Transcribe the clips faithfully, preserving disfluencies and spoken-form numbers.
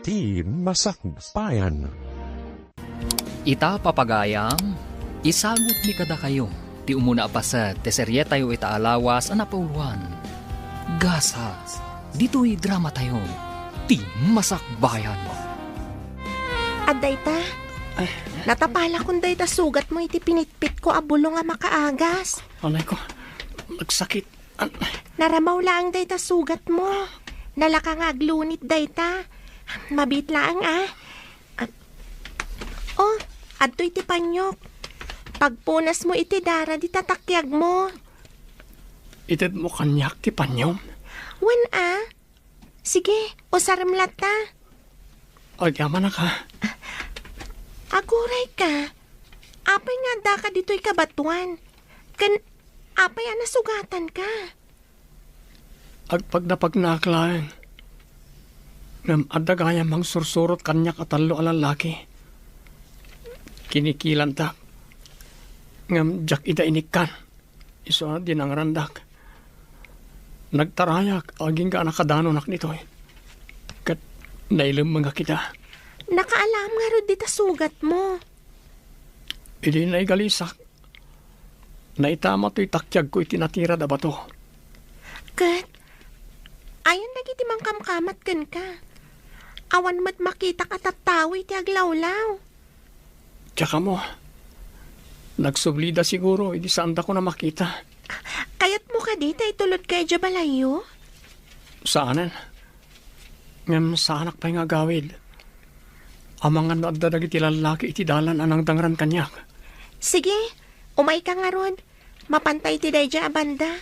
Ti Masakbayan. Ita, papagayam, isagutmi kadakayo ti umuna a paset ti serietayo ita a lawas a napauluan, Gasat. Ditoy dramatayo, Ti Masakbayan. Adda ita, natapalakon dayta sugatmo iti pinitpitko a bulong a makaagas. Anay ko, nagsakit. An- Naramaw laeng dayta sugatmo. Nalaka nga aglunit dayta. Mabiit laeng, a. Ah. Oh, adtoy ti paniok. Pagpunasmo iti dara dita takiagmo. Itedmo kaniak ti paniom? Wen, a. Sige, usarem latta. Agyamanak, a. Agurayka. Apay nga addaka ditoy kabatoan? Ken apay a nasugatanka? Agpagnapagnaak laeng. Ngem adda gayam mangsursurot kaniak a tallo a lallaki. Kinikilantak. Ngem diak ida inikkan. Isu a dinangrandak. Nagtarayak agingga a nakadanonak ditoy. Ket nailemmengak ida. Nakaalaam ngarud dita sugatmo. Idi naigalisak, naitama toy takiagko iti natirad a bato. Ket, ayan dagiti mangkamkamat kenka? Awan met makitak a tattao iti aglawlaw. Diak ammo. Nagsublida siguro idi saandakon a makita. Kayatmo kadi ta itulodka idiay balayyo? Saanen. Ngem saanak pay nga agawid. Amangan no adda dagiti lallaki iti dalan a nangdangran kaniak. Sige, umayka ngarud. Mapanta iti daydiay a banda.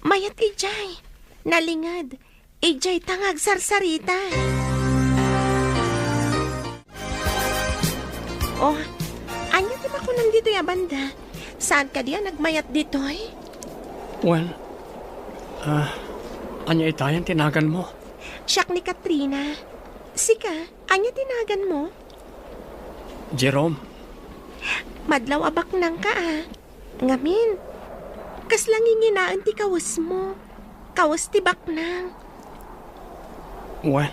Mayat idiay. Nalinged. Idiay ta nga agsarsarita. Oh, ania ti makunam ditoy a banda? Saan kadi a nagmayat ditoy? Wen, ah, ania itayen ti naganmo? Siak ni Katrina. Sika, ania ti naganmo? Jerome. Madlaw a baknangka, a. Ngamin, kasla nginginaen ti kawesmo. Kawes ti baknang. Wen,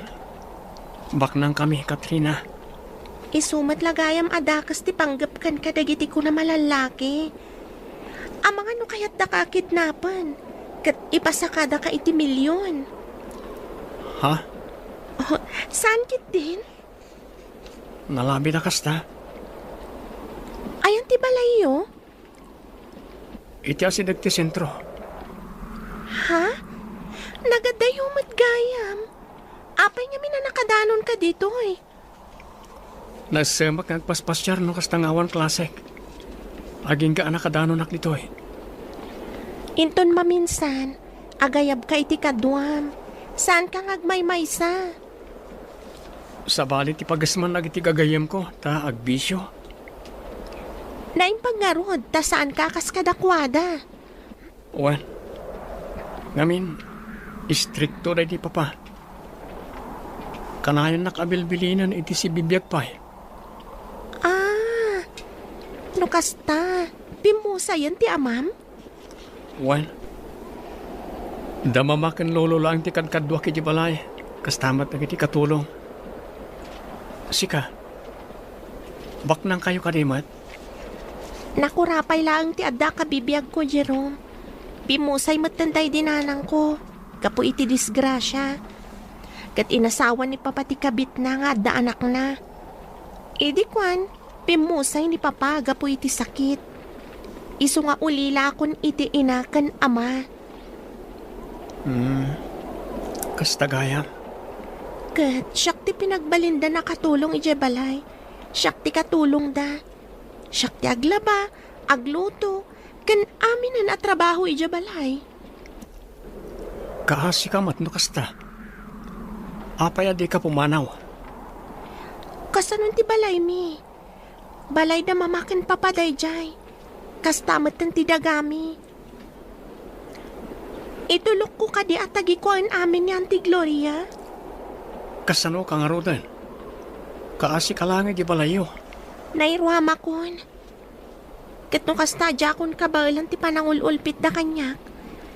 baknangkami, Katrina. Isu met la gayam a dakes ti panggepkan kadagiti kunam a lallaki. Amangan no kayatdaka a kidnapen, ket ipasakadaka iti milion. Ha? Oh, saan ketdin? Nalabida kasta. Ayan ti balayyo? Iti asideg ti sentro. Ha? Nagadayo met gayam. Apay ngamin a nakadanonka ditoy? Nasemak nga agpaspasiar no kasta nga awan klasek. Agingga a nakadanonak ditoy. Inton maminsan, agayabka iti kaduam. Saanka nga agmaymaysa. Sabali ti pagesman dagiti gagayyemko, ta agbisio. Naimbag ngarud, ta saanka a kas kadakuada. Wen. Ngamin, istrikto daydi papa. Kanayon a bilbilinen iti sibibiag pay. Ah, no kasta, pimmusayen ti amam? Wen, da mama ken lolo laeng ti kadkaduak iti balay, kasta met dagiti katulong. Sika, baknangkayo kadi met? Nakurapay laeng ti adda a kabibiagko, Jerome. Pimmusay metten daydi nanangko gapu iti disgrasia. Ket inasawa ni papa ti kabitna nga adda anakna. Idi kuan, pimmusay ni papa gapu iti sakit. Isu nga ulilakon iti ina ken ama. Hmm. Kasta gayam. Ket siak ti pinagbalinda nakatulong idiay balay. Siak ti katulongda. Siak ti aglaba, agluto, ken aminen a trabaho idiay balay. Kaasika met no kasta. Apay a dika pumanaw? Kasano ti balaymi? Balay da mama ken papa daydiay. Kasta metten ti dagami. Itulokko kadi a tagikuaen amin ni Auntie Gloria? Kasano ka ngaruden? Kaasika laeng idiay balayyo. Nairuamakon. Ket no kasta, diakon kabaelan ti panangul-ulpitda kaniak.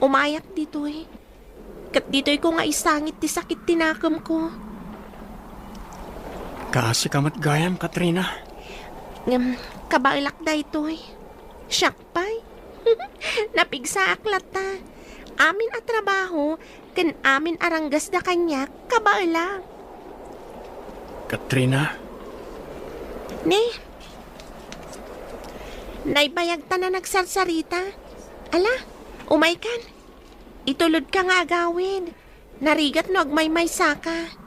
Umayak ditoy. Ket ditoyko nga isangit ti sakit ti nakemko. Kaasika met gayam, Katrina. Ngem, kabaelak daytoy. Siak pay. Napigsaak latta. Amin a trabaho ken amin a ranggasda kaniak, kabaelak. Katrina? Ne? Naibayagtan a nagsarsarita. Ala, umaykan. Itulodka nga agawid. Narigat no agmaymaysaka.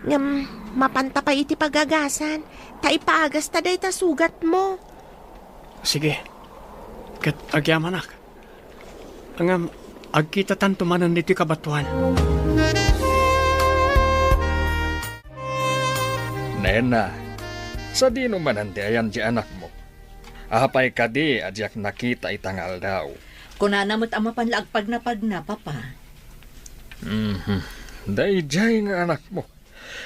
Ngem, mapanta pay iti pagagasan, ta ipaagasta dayta sugatmo. Sige. Ket agyamanak. Ngem, agkitatanto manen ditoy kabatoan. Nena, sadino manen ti ayan ti anakmo? Apay kadi a diak nakita ita nga aldaw? Kunana met a mapan la agpagnapagna, Papa. Mhm. Daydiay nga anakmo.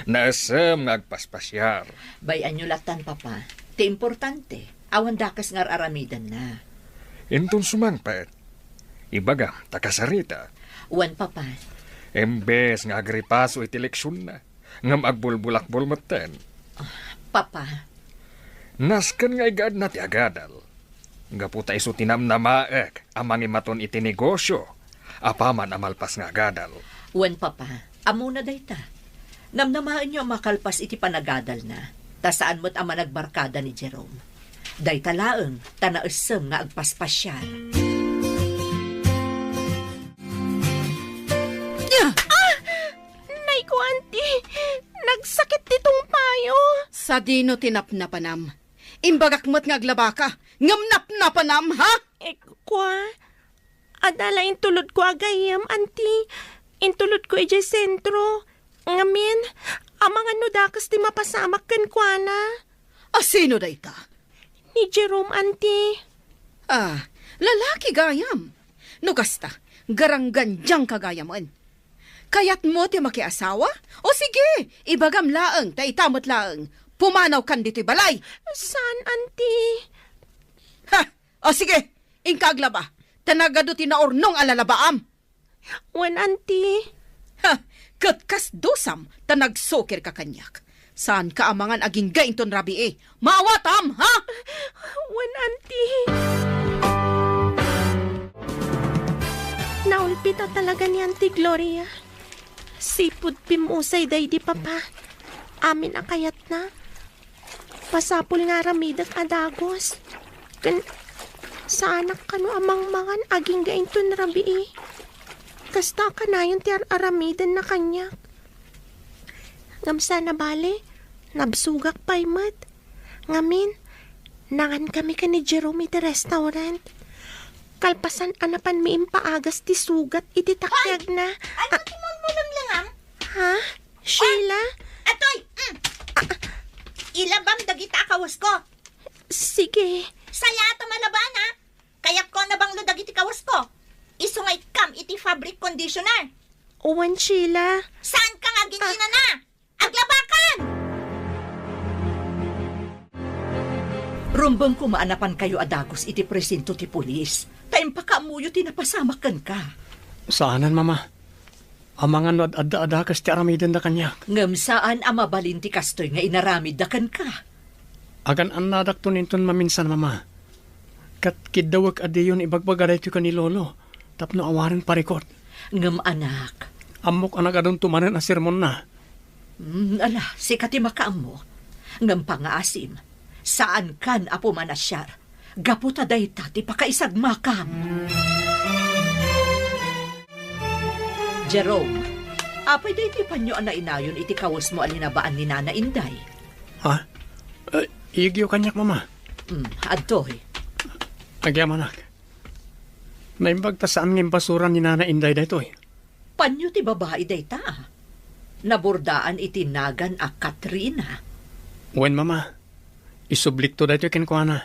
Naisem nga agpaspasiar. Bay-anyo lattan, Papa. Ti importante, awan dakes nga ar-aramidenna. Inton sumangpet, ibagam ta kasarita. Wen, Papa. Imbes nga agripaso iti leksionna, ngem agbulbulakbol metten. Ah, Papa. Nasken nga igaedna ti agadal. Gapu ta isu ti namnamaek a mangimaton iti negosio apaman a malpas nga agadal. Wen, Papa, ammona dayta. Namnamaenyo a makalpas iti panagadalna, ta saan met a managbarkada ni Jerome. Dayta laeng ta naisem nga agpaspasiar. Nya! Ah! Nay ko, Auntie, nagsakit ti tungpayo. Sadino ti napnapanam? Imbagak met nga aglabaka, ngem napnapanam, ha? Eh, kua, adda la intulodko a gayyem, Auntie. Intulodko idiay sentro. Ngamin, amangan no dakes ti mapasamak kenkuana. A sino dayta? Ni Jerome, Auntie. Ah, lalaki gayam. No kasta, garanggandiangka gayamen. Kayatmo ti makiasawa? O sige, ibagam laeng, ta ita met laeng, pumanawkan ditoy balay. Saan, Auntie? Ha! O sige, inka aglaba, ta nagadu ti naurnong a lalabaam. Wen, Auntie. Ha! Ket kas dusam, ta nagsukirka kaniak. Saanka a mangan agingga inton rabii. Maawatam, ha? Wen, Auntie. Naulpit a talaga ni Auntie Gloria. Sipud pimmusay daydi Papa. Amin a kayatna. Masapul nga aramidek a dagus. Ken saanak kano a mangmangan agingga inton rabii. Kasta a kanayon ti ar-aramidenna kaniak. Ngem saan a bale, nabsogak pay met. Ngamin, nangankami ken ni Jerome iti restaurant. Kalpasan a napanmi impaagas ti sugat iti takkiagna. Ay! Ania ti mulmulunglungam? Ha? Sheila? Atoy! Mm. Ilabam dagita a kawasko. Sige. Sayaat a malabana. Kayatko a nabanglo dagiti kawasko. Isu nga ikkam iti fabric conditioner. Wen, Sheila. Saanka nga agin-inana? Aglabakan! Rumbeng koma a napankayo a dagus iti presinto ti pulis, ta impakaammoyo ti napasamak kenka. Saanen, Mama. Amangan no ad-adda a dakes ti aramidenda kaniak. Ngem saan a mabalin ti kastoy nga inaramidda kenka. Agan-annadakton inton maminsan, Mama. Ket kiddawek a diyon ibagbaga daytoy ken ni Lolo tapno awanen parikut. Ngem, anak. Ammok a nagadunto manen a sermonna. Mm, ala, sika ti makaammo. Ngem pangngaasim, saankan a pumanasiar gapu ta dayta ti pakaisagmakam. Jerome, apay daytoy panyo a nainayon iti kawesmo a linabaan ni Nana Inday? Ha? Eh, iyegyo kaniak, Mama. Mm, adtoy. Agyamanak. Naimbag ta saan nga imbasura ni Nana Inday daytoy. Panyo ti babai dayta. Nabordaan iti nagan a Katrina. Wen, Mama. Isublikto daytoy kenkuana.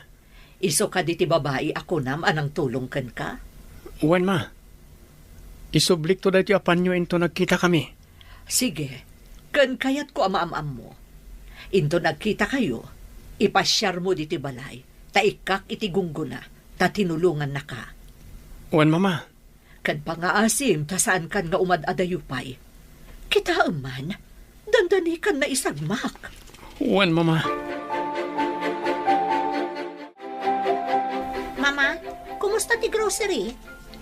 Isu kadi ti babai a kunam a nangtulong kenka? Wen, Ma. Isublikto daytoy a panyo inton nagkitakami. Sige. Ken kayatko a maam-ammo. Inton nagkitakayo, ipasiarmo ditoy balay, ta ikkak iti gunggona, ta tinulongannaka. Wen, Mama. Ken pangngaasim ta saankan nga umad-adayo pay. Kitaem man, dandanikan naisagmak. Wen, Mama. Mama, kumusta ti grocery?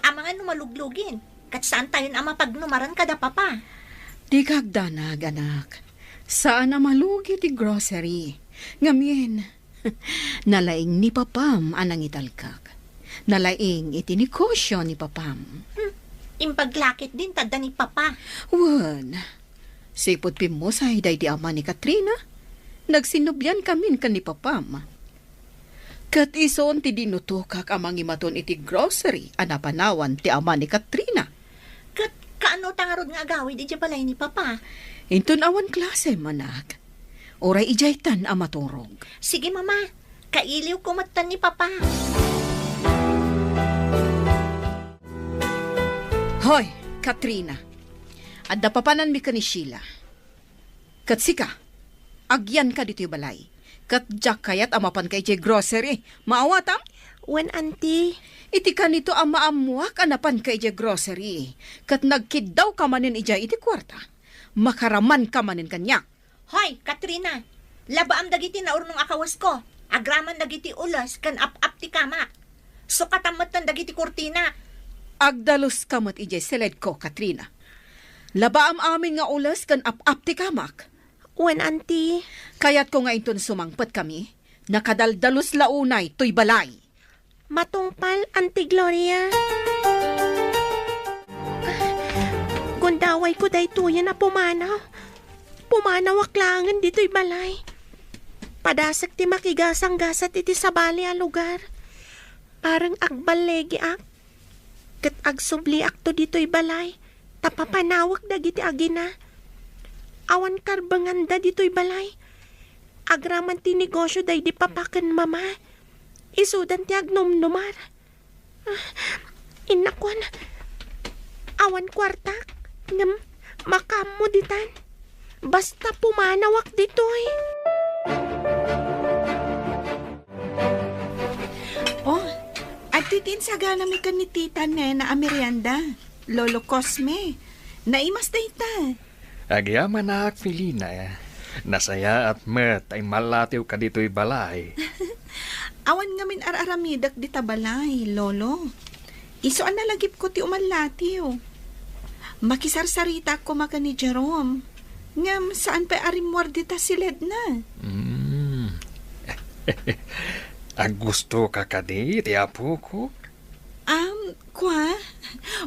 Amangan no maluglugin, ket saantayon a mapagnumaran kada Papa. Dika agdanag, anak. Saan a malugi ti grocery. Ngamin, nalaing ni Papam a nangitalkak. Nalaing iti negosio ni Papam. Hmm, impaglakit din tadda ni Papa. Wen, sipud pimmusay daydi ama ni Katrina, nagsinubliankamin ken ni Papam. Ket isun ti dinutokak a mangimaton iti grocery a napanawan ti ama ni Katrina. Ket kaano ta ngarud nga agawid idiay balay ni Papa? Inton awan klase, anak. Uray idiaytan a maturog. Sige, Mama. Kailiwko metten ni Papa. Hoy, Katrina. Adda papananmi ken ni Sheila. Ket sika, agyanka ditoy balay. Ket diak kayat a mapanka idiay grocery. Maawatam? Wen, Auntie. Iti kanito a maammoak a napanka idiay grocery, ket nagkiddawka manen idiay iti kuarta, makaramanka manen kaniak. Hoy, Katrina! Labaam dagiti naurnong a kawesko, agraman dagiti ules ken ap-ap ti kamak. Sukatam metten dagiti kurtina. Agdaluska met idiay siledko, Katrina. Labaam amin nga ules ken ap-ap ti kamak. Wen, Auntie. Kayatko nga inton sumangpetkami, nakadaldalus la unay toy balay. Matungpal, Auntie Gloria. Gundawayko daytoyen a pumanaw. Pumanawak laengen ditoy balay. Padasek ti makigasanggasat iti sabali a lugar. Parang agballegiak. Ket agsubliakto ditoy balay, ta papanawek dagiti agina. Awan karbenganda ditoy balay. Agraman ti negosio daydi Papa ken Mama. Isudan ti agnumnumar. Ah, innakuan, awan kuartak, ngem makaammo ditan. Basta pumanawak ditoy. Oh, adtoy ti insaganami ken ni Tita Nena a merienda, Lolo Cosme. Naimas dayta. Agyamanak, Felina. Nasayaat met a immallatiwka ditoy balay. Awan ngamin ar-aramidek dita balay, Lolo. Isu a nalagipko ti umallatiw. Makisarsaritaak koma ken ni Jerome. Ngem saan pay a rimmuar dita siledna. Mm. Aggustoka kadi ti apoko? Am, kua?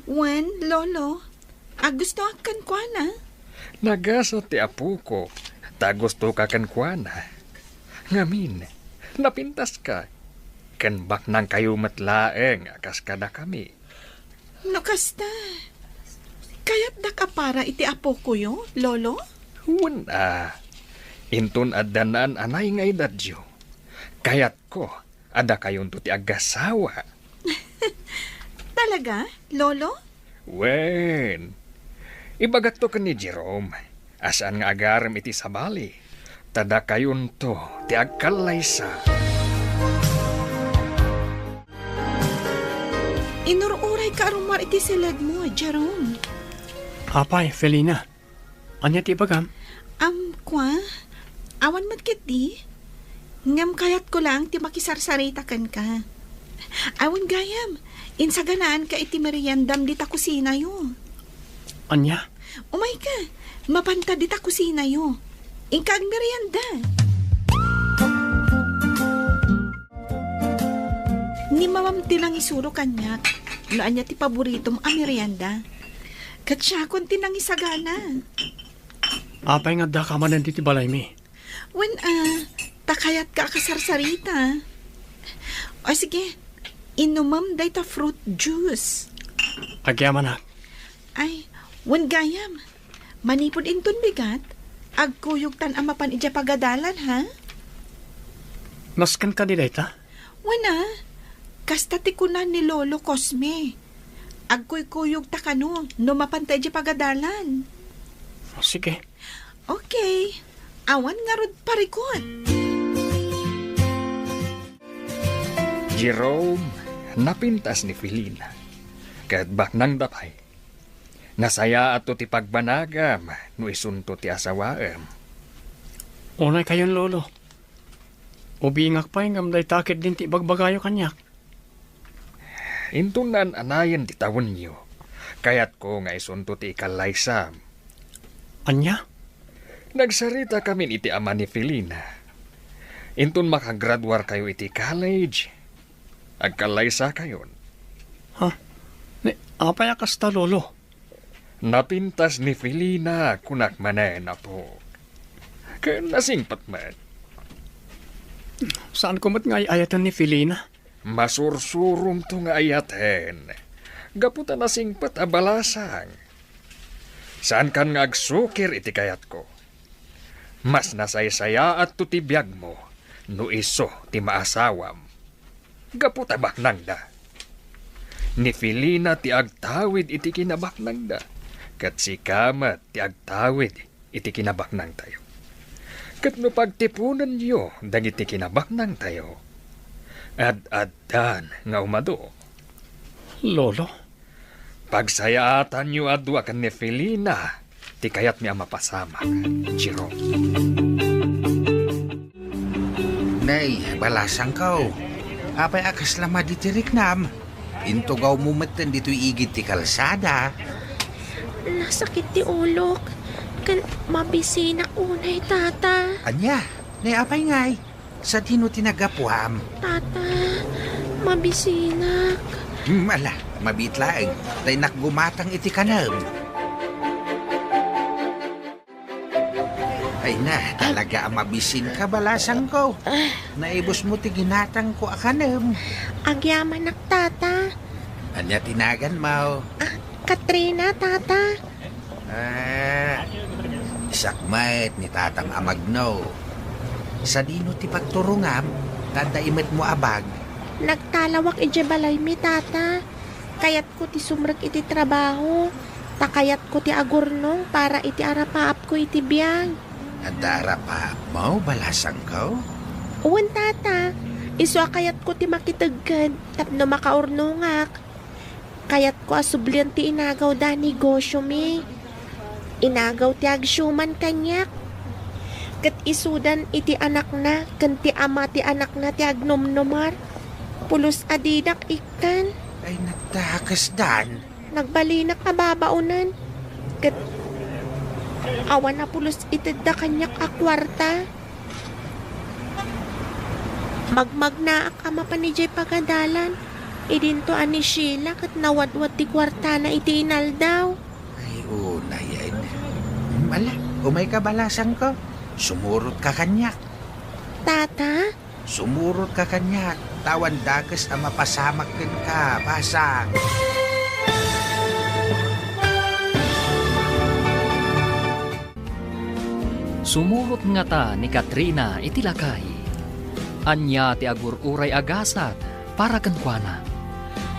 Wen, Lolo. Aggustoak kenkuana. Nagasat ti apoko, ta aggustoka kenkuana. Ngamin, napintaska, ken baknangkayo met laeng a kas kadakami. No kasta, kayatdak a para iti apokoyo, Lolo? Wen a, inton adda naan-anay nga edadyo, kayatko a dakayonto ti agasawa. Talaga, Lolo? Wen, ibagakto ken ni Jerome a saan nga agarem iti sabali, ta dakayonto ti agkallaysa. Inur-urayka a rummuar iti siledmo, Jerome. Apay, Felina. Ania ti ibagam? Am, kua? Awan met ketdi. Ngem kayatko laeng ti makisarsarita kenka. Awan gayam, insaganaanka iti meriendam dita kusinayo. Ania? Umayka, mapanta dita kusinayo. Inka agmerienda. Ni mamam ti nangisuro kaniak no ania ti paboritom a merienda. Ket siakon ti nangisagana. Apay nga addaka manen ditoy balaymi? Wen a, ta kayatka a kasarsarita. O sige, inumem dayta fruit juice. Agyamanak. Ay, wen gayam. Manipud inton bigat, agkuyogtan a mapan idiay pagadalan, ha? Nasken kadi dayta? Wen a, kasta ti kuna ni Lolo Cosme. Agkuykuyogta kano no mapanta idiay pagadalan. O, sige. Okay. Awan ngarud parikut. Jerome, napintas ni Felina. Ket baknangda pay. Nasayaatto ti pagbanagam no isunto ti asawaem. Unay kayon, Lolo. Ubingak pay ngem dayta ketdin ti ibagbagayo kaniak. Inton naan-anayen ti tawenyo, kayatko nga isunto ti ikalaysam. Ania? Nagsarita kamin iti ama ni Felina. Inton makagraduarkayo iti college, agkalaysakayon. Ha? Ni, apay a kasta, Lolo? Napintas ni Felina, kunak manen, apo. Ken nasingpet met. Saanko met nga ay-ayaten ni Felina? Masursuromto nga ayaten. Gapu ta nasingpet a balasang. Saankan nga agsukir iti kayatko. Mas nasaysayaatto ti biagmo no isu ti maasawam. Gapu ta baknangda. Ni Felina ti agtawid iti kinabaknangda, ket sika met ti agtawid iti kinabaknangtayo. Ket no pagtiponenyo dagiti kinabaknangtayo, ad-addan nga umadu. Lolo? Pagsayaatanyo a dua ken ni Felina ti kayatmi a mapasamak, Jerome. Nay, balasangko, apay a kasla madi ti riknam? Intugawmo metten ditoy igid ti kalsada. Nasakit ti ulok, ken mabisinak unay, Tata. Ania? Nay, apay ngay? Sadino ti naggapuam? Tata, mabisinak. Hmm, ala, mabiit laeng. Daynak gumatang iti kanem. Ay na, talaga a mabisinka, balasangko. Naibusmo ti ginatangko a kanem. Agyamanak, Tata. Ania ti naganmo? Ah, Katrina, Tata. Ah, isak met ni Tatang a Magno. Sadino ti pagturongam? Ta adda imetmo a bag? Nagtalawak idiay balaymi, Tata. Kayatko ti sumrek iti trabaho, ta kayatko ti agurnong para iti arapaapko iti biag. Adda arapaapmo, balasangko? Wen, Tata. Isu a kayatko ti makitegged tapno makaurnongak. Kayatko a sublien ti inagaw da negosyomi. Inagaw ti agsiuman kaniak. Ket isudan iti anakna ken ti ama ti anakna ti agnumnumar. Pulos a didak ikkan. Ay, nagdakesdan. Nagbalinak a babaonen. Ket awan a pulos itedda kaniak a kuarta. Magmagnaak a mapan idiay pagadalan. Idinto a ni Sheila ket nawadwad ti kuartana iti inaldaw. Ay, unay, ay. Ala, umayka, balasangko. Sumurotka kaniak. Tata? Sumurotka kaniak, ta awan dakes a mapasamak kenka, basang. Sumurot ngata ni Katrina iti lakay. Ania ti agur-uray a gasat para kenkuana?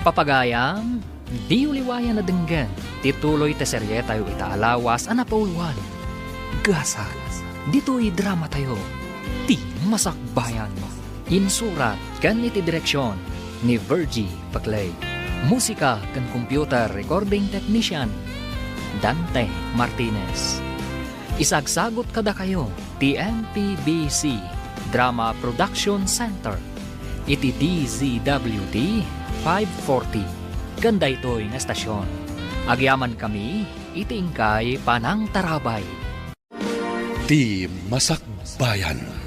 Papagayam, diyo liwayan a denggen ti tuloy ti serietayo ita a lawas a napauluan, Gasat, ditoy dramatayo, Ti Masakbayan. Insurat ken iti direksion ni Virgie Paclay. Musika ken computer recording technician, Dante Martinez. Isagsagut kadakayo ti M P B C Drama Production Center iti D Z W T five forty ken daytoy nga estasion. Agyamankami iti inkay panangtarabay. Ti Masakbayan.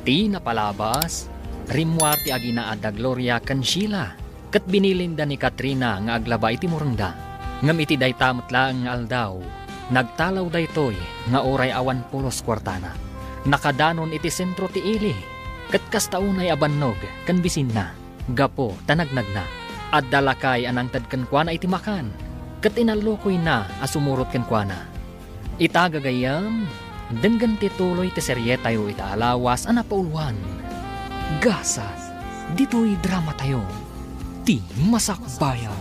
Ti napalabas, rimmuar ti aginaad da Gloria ken Sheila, ket binilinda ni Katrina nga aglaba iti murengda. Ngem iti dayta met laeng nga aldaw, nagtalaw daytoy nga uray awan pulos kuartana. Nakadanon iti sentro ti ili, ket kasta unay a bannog ken bisinna. Gapu ta nagnagna, adda lakay a nangted kenkuana iti makan, ket inallukoyna a sumurot kenkuana. Ita, gagayyem, denggen ti tuloy ti serietayo ita a lawas a napauluan, Gasat, ditoy dramatayo, Ti Masakbayan.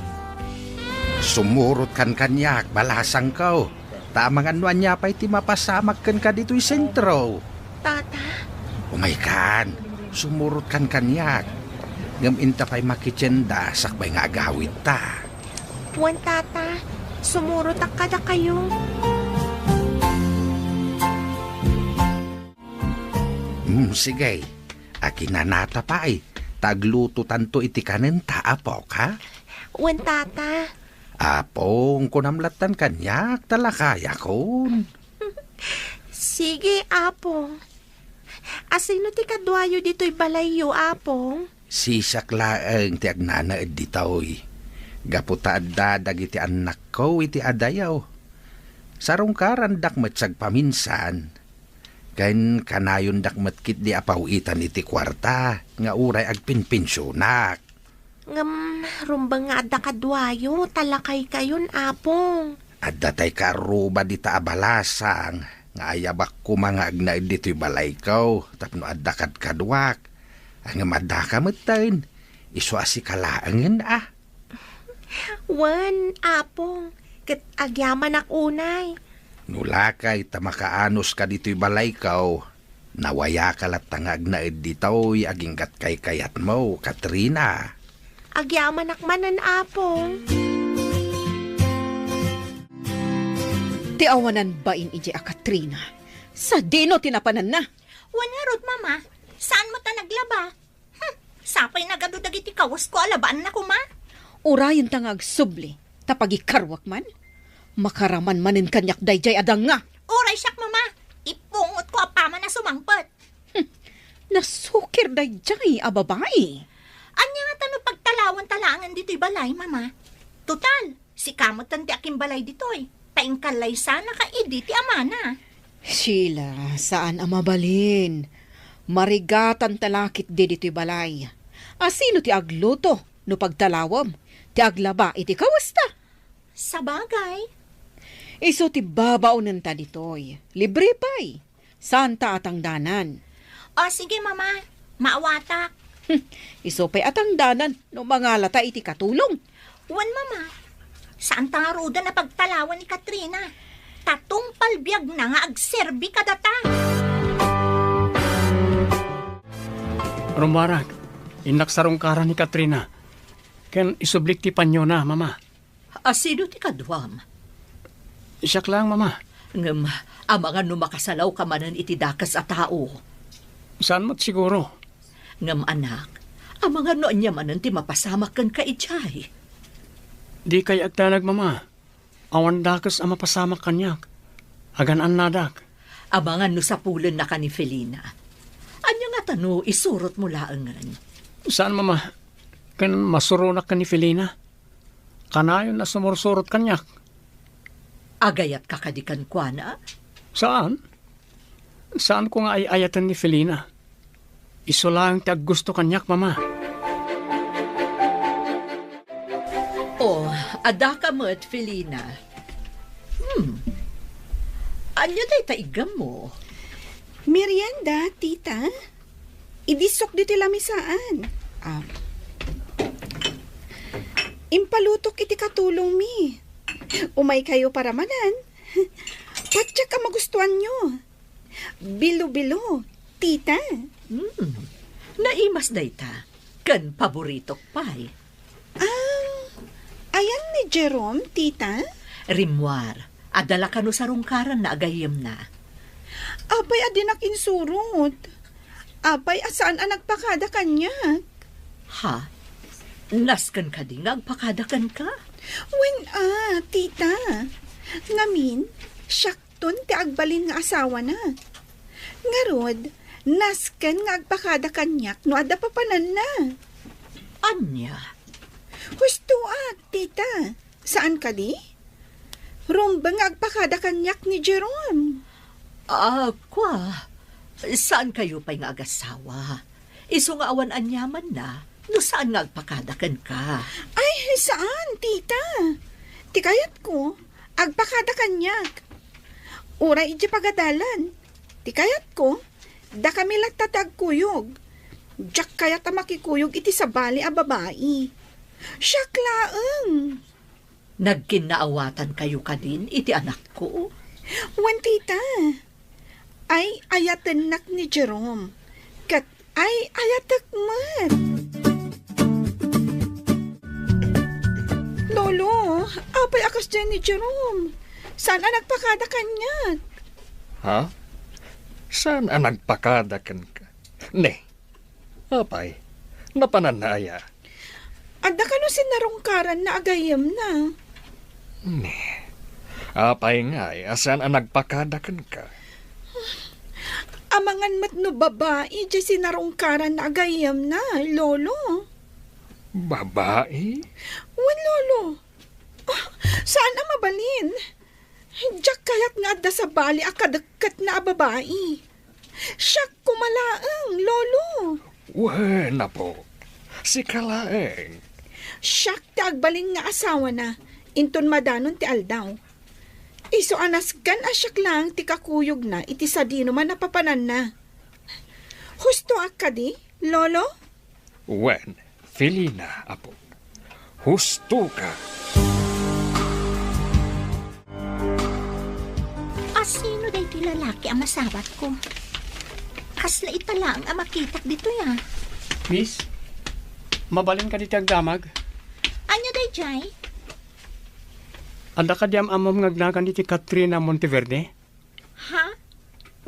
Sumurotkan kaniak, balasangko. Ta amangan no ania pay ti mapasamak kenka ditoy sentro. Tata? Umaykan, sumurotkan kaniak. Ngem inta pay makitienda sakbay nga agawidta. Wen, Tata, sumurotak kadakayo. Sige, akinanata pay, ta aglutotanto iti kanenta, apok, ha? Wen, tata. Apong, kunam lattan kaniak, ta lakayakon. Sige, apong. Asino ti kaduayo ditoy balayyo, apong? Siak laeng ti agnanaed ditoy. Gapu ta adda dagiti annakko iti adayo. Sarungkarandak met sagpaminsan. Ken kanayondak met ketdi a paw-itan iti kuarta nga uray agpinpensionak. Ngem rumbeng nga adda kaduayo, ta lakaykayon, apong. Adda tay kaarruba dita a balasang nga ayabak koma nga agnaed ditoy balayko tapno adda kadkaduak. Ngem addaka metten, isu a sika laengen a. Wen, apong, ket agyamanak unay. No lakay ta makaanoska ditoy balayko, nawayaka latta nga agnaed ditoy aginggat kaykayatmo, Katrina. Agyamanak manen, apong. Ti awanan bain idiay a Katrina. Sadino ti napananna? Wen ngarud, Mama. Saan met a naglaba? Hmm, sapay nagadu dagiti kawasko a labaanna koma. Urayenta nga agsubli, ta pagikaruak man. Makaraman manen kaniak daydiay a danga. Uray siak, Mama. Ipungotko apaman a sumangpet. Hmm, nasukir daydiay a babai. Ania ngata no pagtalawanta laengen ditoy balay, Mama? Total, sika metten ti akimbalay ditoy. Ta inkallaysanaka idi ti amana. Sheila, saan a mabalin. Marigatanta la ketdi ditoy balay. Asino ti agluto no pagtalawem ti aglaba iti kawasta? Sabagay. Isu ti babaonenta ditoy. Libre pay. Saanta a tangdanan. O, sige, Mama. Maawatak. Hmm, isu pay a tangdanan no mangalata iti katulong. Wen, Mama. Saanta ngaruden a pagtalawan ni Katrina. Ta tungpal biagna nga agserbi kadata. Rumbeng, innak sarungkaran ni Katrina. Ken isublik ti panyona, Mama. Asino ti kaduam? Siak laeng, Mama. Ngem, amangan no makasalawka manen iti dakes a tao. Saan met siguro. Ngem, anak, amangan no ania manen ti mapasamak kenka idiay. Dikay agdanag, Mama. Awan dakes a mapasamak kaniak. Agan-annadak. Amangan no sapulennaka ni Felina. Ania ngata no isurotmo laengen? Saan, Mama. Ken masuronak ken ni Felina. Kanayon a sumursurot kaniak. Agayatka kadi kenkuana? Saan? Saanko nga ay-ayaten ni Felina. Isu laeng ti aggusto kaniak, Mama. O, addaka met, Felina. Hmm. Ania dayta iggammo? Merienda, tita. Idi sok ditoy lamisaan. Ah. Impalutok iti katulongmi. Umaykayo paramanan. Patiek a magustuanyo. Bilo-bilo, tita. Hmm. Naimas dayta. Ken paboritok pay. Ah, ayan ni Jerome, tita? Rimmuar, adda la kano sarungkaranna a gayyemna. Apay a dinak insurot? Apay a saan a nagpakada kaniak? Ha? Nasken kadi nga agpakada kenka? Wen a, tita. Ngamin, siak ton ti agbalin nga asawana. Ngarud, nasken nga agpakada kaniak no adda papananna. Ania? Hustoak, tita. Saan kadi? Rumbeng nga agpakada kaniak ni Jerome. Ah, kua, saankayo pay nga agasawa? Isu nga awan aniamanna, no saan nga agpakada kenka. Ay, saan, tita. Ti kayatko, agpakada kaniak. Uray idiay pagadalan. Ti kayatko, dakami latta ti agkuyog. Diak kayat a makikuyog iti sabali a babai. Siak laeng. Nagkinnaawatankayo kadin iti anakko? Wen, tita. Ay-ayatennak ni Jerome. Ket ay-ayatek met. Lolo, apay a kasdiay ni Jerome? Saan a nagpakada kaniak? Ha? Saan a nagpakada kenka? Ne, apay, napananna aya? Adda kano sinarungkaranna a gayyemna? Ne, apay ngay a saan a nagpakada kenka? Amangan met no babai diay sinarungkaranna a gayyemna, Lolo. Babai? Wen, Lolo. Ah, saan a mabalin? Diak kayat nga adda sabali a kadekketna a babai. Siak koma laeng, Lolo. Wen, apo. Sika laeng. Siak ti agbalin nga asawana, inton madanon ti aldaw. Isu a nasken a siak laeng ti kakuyogna iti sadino man a papananna. Hustoak kadi, Lolo? Wen, Felina, apo. Hustoka. Asino daytoy lalaki a masabatko? Kasla ita laeng a makitak ditoy, a. Miss, mabalin kadi ti agdamag? Ania daydiay? Adda kadi am-ammom nga agnagan iti Katrina Monteverde? Ha?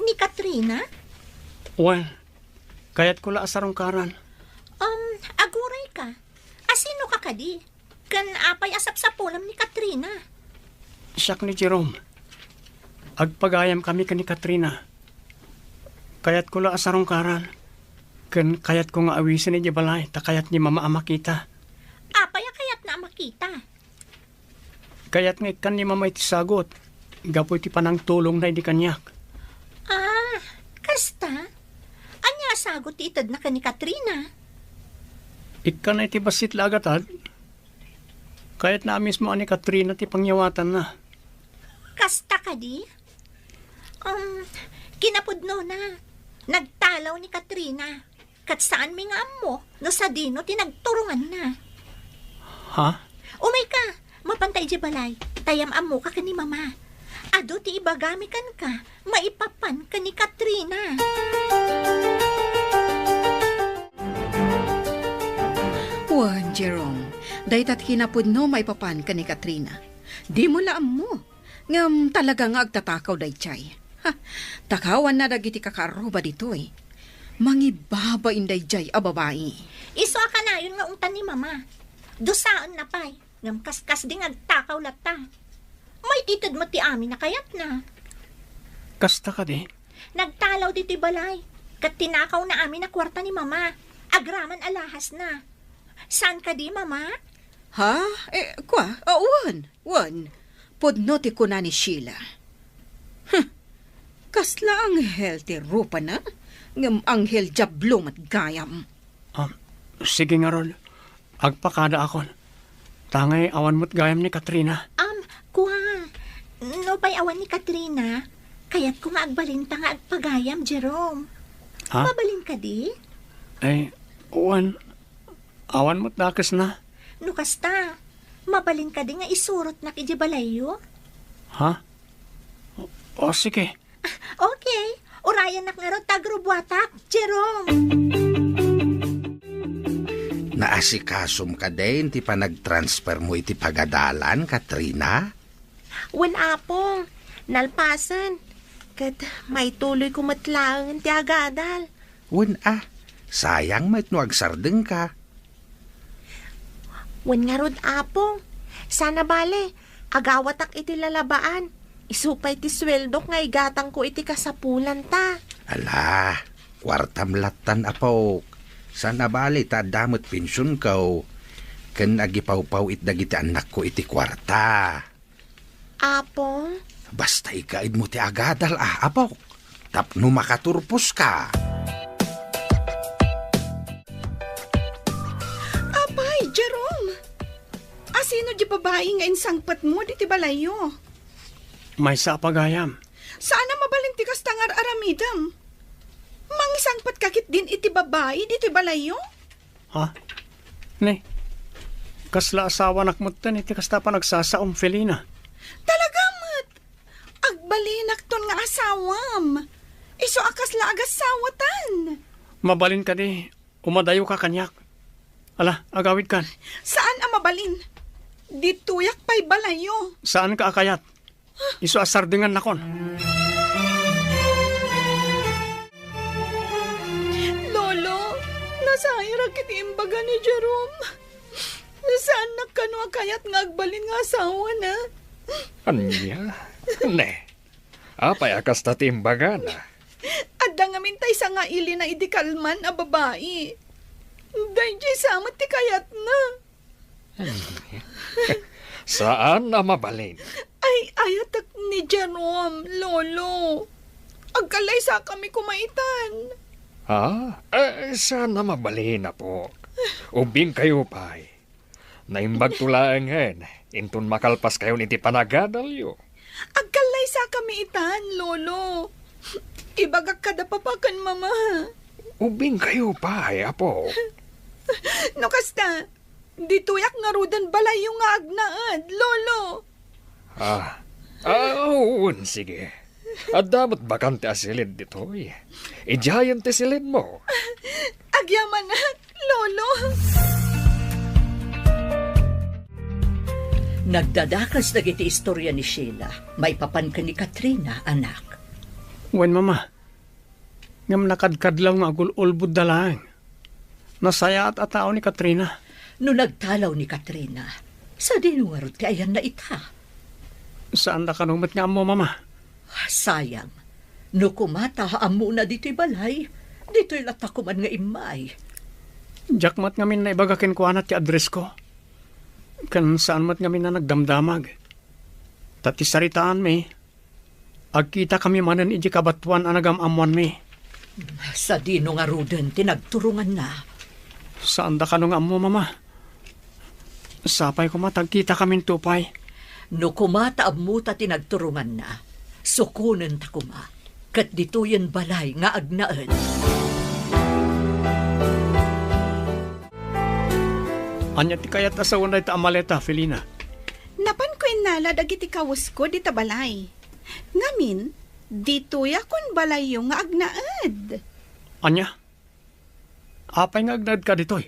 Ni Katrina? Wen, kayatko la a sarungkaran. Um, agurayka. Asinoka kadi? Ken apay a sapsapulem ni Katrina? Siak ni Jerome. Agpagayamkami ken ni Katrina. Kayatko la a sarungkaran. Ken kayatko nga awisen idiay balay ta kayat ni Mama a makita. Apay a kayatna a makita? Kayat nga ikkan ni Mama iti sagut gapu iti panangtulongna idi kaniak. Ah, kasta? Ania a sagut ti itedna ken ni Katrina? Ikkana iti bassit la a gatad. Kayatna a mismo a ni Katrina ti pangyawatanna. Kasta kadi? Um, kinapudnona, nagtalaw ni Katrina. Ket saanmi nga ammo no sadino ti nagturonganna. Ha? Umayka, mapanta idiay balay, ta yam-ammoka ken ni Mama. Adu ti ibagami kenka maipapan ken ni Katrina. Wen, Jerome, dayta ti kinapudno maipapan ken ni Katrina. Dimo la ammo. Ngem talaga nga agtatakaw daydiay. Ha, takawanna dagiti kakaarruba ditoy. Mangibabain daydiay a babai. Isu a kanayon nga ungtan ni Mama. Dusaenna pay, ngem kaskasdi nga agtakaw latta. Maitited met ti amin a kayatna. Kasta kadi? Nagtalaw ditoy balay, ket tinakawna amin a kuarta ni Mama. Agraman a lahasna. Saan kadi, Mama? Ha? Eh, kua? Awan. Wen, pudno ti kuna ni Sheila. Huh, kasla anghel ti rupana, ngem anghel diablo met gayam. Ah, sige ngarud, agpakadaakon. Tangay awan met gayam ni Katrina. Am, kua, nupay awan ni Katrina, kayatko nga agbalinta nga agpagayam, Jerome. Ha? Mabalin kadi? Ay, wen, awan met dakesna. No kasta, mabalin kadi nga isurotnak idiay balayyo? Ha? O, o, sige. Okay. Urayannak ngarud ta agrubuatak, Jerome. Naasikasom kadin ti panagtransfermo iti pagadalan, Katrina? Wen, Apo. Nalpasen. Ket maituloyko met laeng ti agadal. Wen a, sayang met no agsardengka. Wen ngarud, Apo. Sana bale, agawatak iti lalabaan. Isu pay ti sueldok nga igatangko iti kasapulanta. Ala, kuartam lattan, apok. Sana bale ta adda met pensionko. Ken agipawpaw-it dagiti annakko iti kuarta. Apo? Basta ikaedmo ti agadal a, apok, tapno makaturposka. Apay, Jerome! Asino di babai nga insangpetmo diti balayyo? Maysa a pagayam. Saan a mabalin ti kasta nga ar-aramidem? Mangisangpetka ketdin iti babai ditoy balayyo? Ha? Ne, kasla asawanak metten iti kasta panagsasaom, Felina. Talaga met! Agbalinakton nga asawam. Isu a kasla agasawatan. Mabalin kadi, umadayoka kaniak. Ala, agawidkan. Saan a mabalin. Ditoyak pay balayyo. Saanka a kayat. Isu a sardengannakon. Nasayarak iti imbaga ni Jerome. Saannak kano a kayat nga agbalin nga asawana. Ania? Ne, apay a kasta ti imbagana? Adda ngamin tay sangailina idi kalman a babai. Daydiay sa met ti kayatna. Saan a mabalin. Ay, ayatek ni Jerome, Lolo. Agkallaysakami koma itan. Ha? Eh, saan a mabalin, apok. Ubingkayo pay. Naimbagto laengen, inton makalpaskayon iti panagadalyo. Agkallaysakami itan, Lolo. Ibagak kada papa ken mama. Ubingkayo pay, apo. No kasta, ditoyak ngaruden balayyo nga agnaed, Lolo. Ah, ah, wen, sige. Adda met bakante a silid ditoy. Idiayen ti silidmo. Agyamanak, Lolo. Nagdadakas dagiti istoria ni Sheila maipapan ken ni Katrina, anak. Wen, Mama. Ngem nakadkadlaw nga agul-ulbodda laeng. Nasayaat a tao ni Katrina. No nagtalaw ni Katrina, sadino ngarud ti ayanna ita? Saanda kano met nga ammo, Mama. Sayang. No koma ta ammona ditoy balay, ditoy latta koman nga immay. Diak met ngamin naibaga kenkuana ti addressko. Ken saan met ngamin a nagdamdamag. Ta ti saritaanmi, agkitakami manen idiay kabatoan a nagam-ammoanmi. Sadino ngaruden ti nagturonganna? Saanda kano nga ammo, Mama. Sapay koma ta agkitakaminto pay. No koma ta ammota ti nagturonganna, sukonenta koma, ket ditoyen balay nga agnaed. Ania ti kayat a sawen dayta a maleta, Felina? Napanko innala dagiti kawesko dita balay. Ngamin, ditoyakon balayyo nga agnaed. Ania? Apay nga agnaedka ditoy?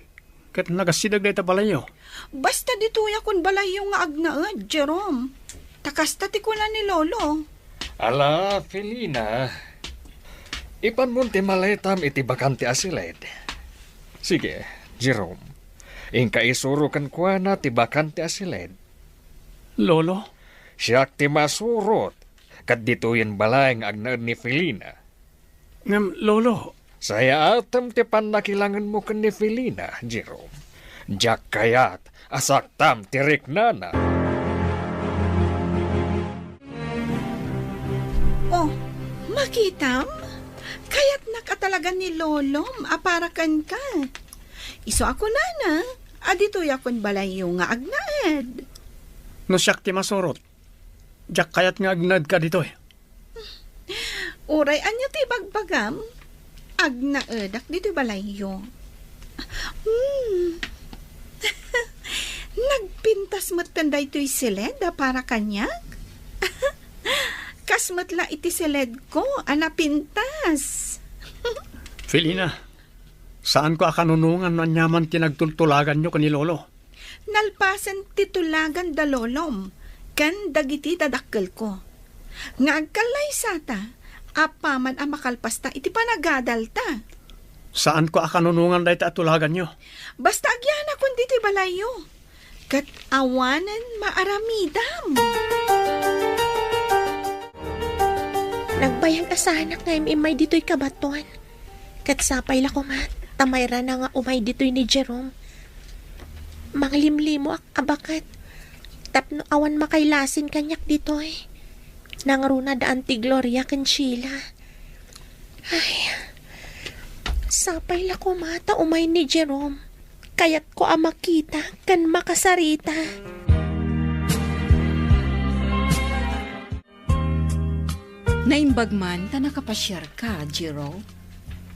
Ket nagasideg dayta balayyo? Basta ditoyakon balayyo nga agnaed, Jerome. Ta kasta ti kuna ni Lolo. Ala, Felina. Ipanmon ti maletam iti bakante a siled. Sige, Jerome. Inka isuro kenkuana ti bakante a siled. Lolo? Siak ti masurot, ket ditoyen balay nga agnaed ni Felina. Ngem, Lolo. Sayaatem ti pannakilangenmo ken ni Felina, Jerome. Diak kayat a saktam ti riknana. Oh, makitam? Kayatnak a talaga ni Lolom a para kenka. Isu a kunana a ditoyakon balayyo nga agnaed. No siak ti masurot, diak kayat nga agnaedka ditoy. Uray ania ti ibagbagam, agnaedak ditoy balayyo. Hmm. Nagpintas metten daytoy siled a para kaniak. Kas met la iti siledko a napintas. Felina, saanko a kanunongan no aniaman ti nagtultulaganyo ken ni Lolo. Nalpasen ti tulagan da Lolom ken dagiti dadakkelko nga agkallaysata apaman a makalpasta iti panagadalta. Saanko a kanunongan dayta a tulaganyo. Basta agyanakon ditoy balayyo, ket awanen maaramidam. Nagbayag a saanak nga im-immay ditoy kabatoan. Ket sapay la koma ta mairana nga umay ditoy ni Jerome. Manglimlimoak a baket tapno awan makailasin kaniak ditoy. Nangruna da Auntie Gloria ken Sheila. Ay, sapay la koma ta umay ni Jerome. Kayatko a makita ken makasarita. Naimbag man ta nakapasiarka, Jiro?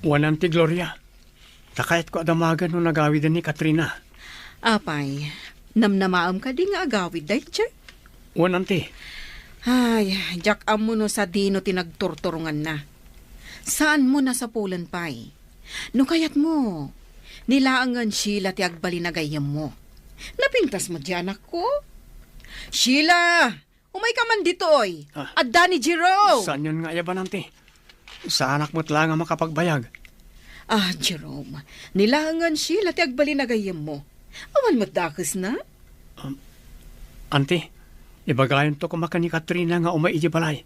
Wen, Auntie Gloria. Ta kayatko a damagen no nagawiden ni Katrina. Apay, namnamaem kadi nga agawid daydiay? Wen, Auntie. Ay, diak ammo no sadino ti nagturturonganna. Saanmo a sapulen pay. No kayatmo, ni laengen Sheila ti agbalin a gayyemmo. Napintas met diay anakko. Sheila! Umayka man ditoy. Ah. Adda ni Jiro. Saanyon nga ayaban, Auntie? Saanak met laeng a makapagbayag. Ah, Jerome, ni laengen Sheila ti agbalin a gayyemmo. Awan met dakesna? Um, Auntie, ibagayonto koma ken ni Katrina nga umay idiay balay.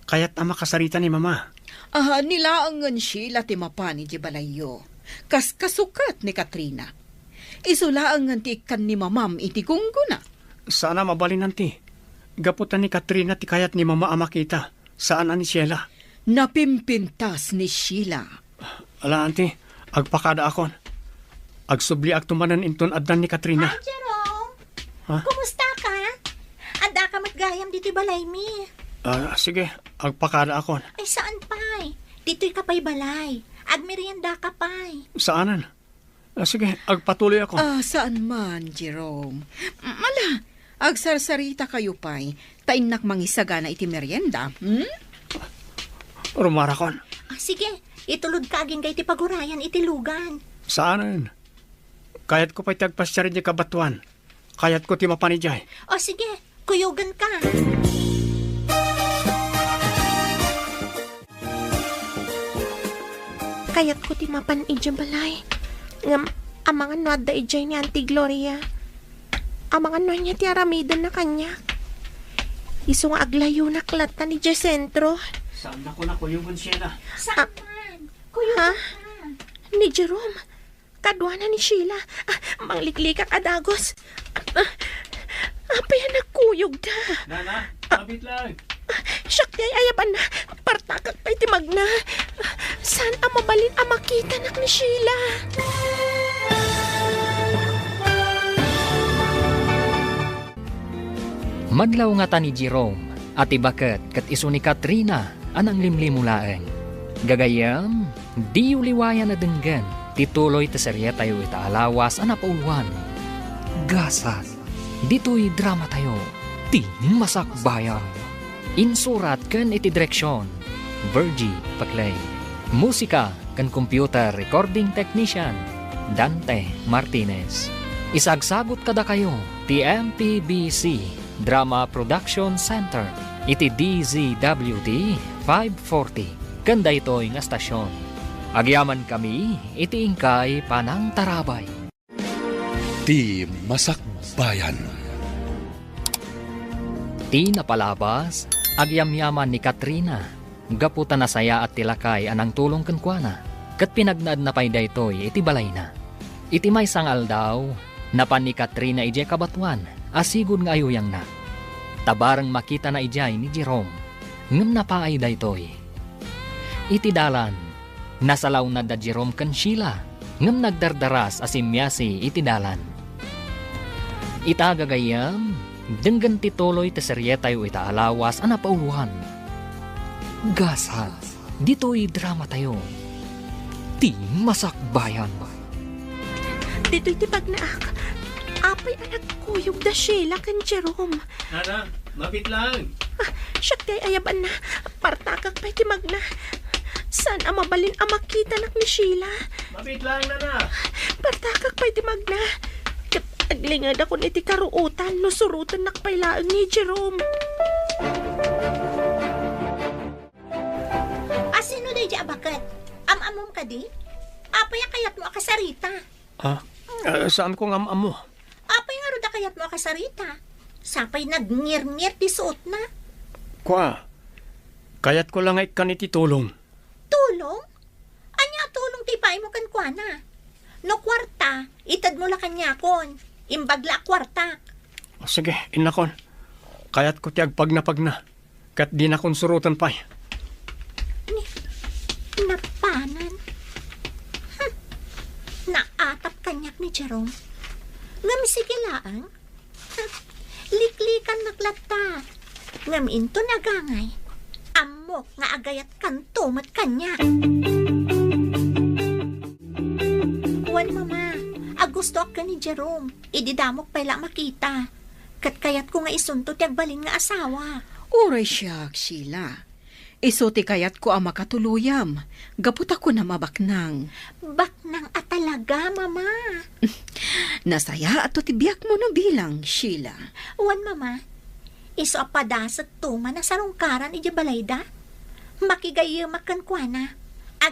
Kayat a makasarita ni Mama. Ah, ni laengen Sheila ti mapan idiay balayyo. Kaskaso ket ni Katrina. Isu laengen ti ikkan ni Mamam iti gunggona. Saan a mabalin, Auntie. Gapu ta ni Katrina ti kayat ni Mama a makita. Saan a ni Sheila. Napimpintas ni Sheila. Ala, Auntie, agpakadaakon. Agsubliakto manen inton addan ni Katrina. Hi, Jerome! Ha? Kumusta ka? Addaka met gayam ditoy balaymi. Ah, sige, agpakadaakon. Ay, saan pay? Ditoy ka pay balay. Agmerienda ka pay. Saanen? Ah, sige, agpatuloy ako. Ah, saan man, Jerome. Ala, agsarsarita kayo pay, ta innak mangisagana iti merienda, hmm? Rumarakon. Ah, sige, itulod ka agingga iti pagurayan iti lugan. Saanen? Kayatko pay ti agpasiar idiay kabatuan. Kayatko ti mapan idiay. O sige, kuyogen ka. Kayatko ti mapan idiay balay. Ngem, amangan no adda idiay ni Auntie Gloria. Amangan no ania ti aramidenna kaniak. Isu nga aglayonak latta idiay sentro. Saan na ko nakuyogen, Sheila? Saan man? Kuyogen ka. Ni Jerome. Kaduana ni Sheila. Ah, mangliklikak a dagus. Ah, apay a nagkuyogda? Nana, mabitlag. Ah, siak ti ay-ayabanna. Partakak pay ti magna. Ah, saan a mabalin a makitanak ni Sheila? Madlaw ngata ni Jerome, a ti baket ket isu ni Katrina a nanglimlimo laeng. Gagayyem, diyo liwayan a denggen ti tuloy ti serietayo ita a lawas a napauluan. Gasat, ditoy dramatayo, ti Masakbayan. Insurat ken iti direksion, Virgie Paclay. Musika ken computer recording technician, Dante Martinez. Isagsagut kadakayo ti M P B C Drama Production Center iti D Z W T five forty ken daytoy nga stasyon. Agyamankami iti inkay panangtarabay. Ti Masakbayan. Ti napalabas, agyamyaman ni Katrina gapu ta nasayaat ti lakay a nangtulong kenkuana, ket pinagnaedna pay daytoy iti balayna. Iti maysa nga aldaw, napan ni Katrina idiay kabatuan a sigud nga ayuyangna. Ta bareng makitana idiay ni Jerome, ngem napaay daytoy. Iti dalan, nasalawnad da Jerome ken Sheila, ngem nagdardaras a simmiasi iti dalan. Ita, gagayyem, denggen ti tuloy ti serietayo ita a lawas a napauluan. Gasat, ditoy dramatayo, ti Masakbayan. Ditoy ti pagnaak. Apay a nagkuyog da Sheila ken Jerome? Nana, mabitlang. Ah, siak ti ay-ayabanna. Partakak pay ti magna. Saan a mabalin a makitanak ni Sheila? Mabitlang, Nana. Partakak pay ti magna. Ket aglingedakon iti karuotan no surotennak pay laeng ni Jerome. Asino daydi a baket? Am-ammom kadi? Apay a kayatmo a kasarita? Ah, eh, saanko nga am-ammo. Apay ngarud a kayatmo a kasarita? Sapay nagngirngir ti suotna. Kua, kayatko la nga ikkan iti tulong. Tulong? Ania a tulong ti ipaaymo kenkuana? No kuarta, itedmo la kaniakon. Imbag la a kuartak. O, sige, innakon. Kayatko ti agpagnapagna. Ket dinakon suroten pay. Ni, napanan. Hmm. Naatap kaniak ni Jerome. Ngem sige laeng. Hmm. Liklikannak latta. Ngem inton agangay, ammok nga agayatkanto met kaniak. Wen, Mama, agustoak ken ni Jerome. Idi damok pay la a makita. Ket kayatko nga isunto ti agbalin nga asawa. Uray siak, Sheila. Isu ti kayatko a makatuloyam, gapu ta kunam a baknang. Baknang a talaga, Mama. Nasayaatto ti biagmo no bilang, Sheila. Wen, Mama, isu a padasekto man a sarungkaran idiay balayda. Makigayyemak kenkuana.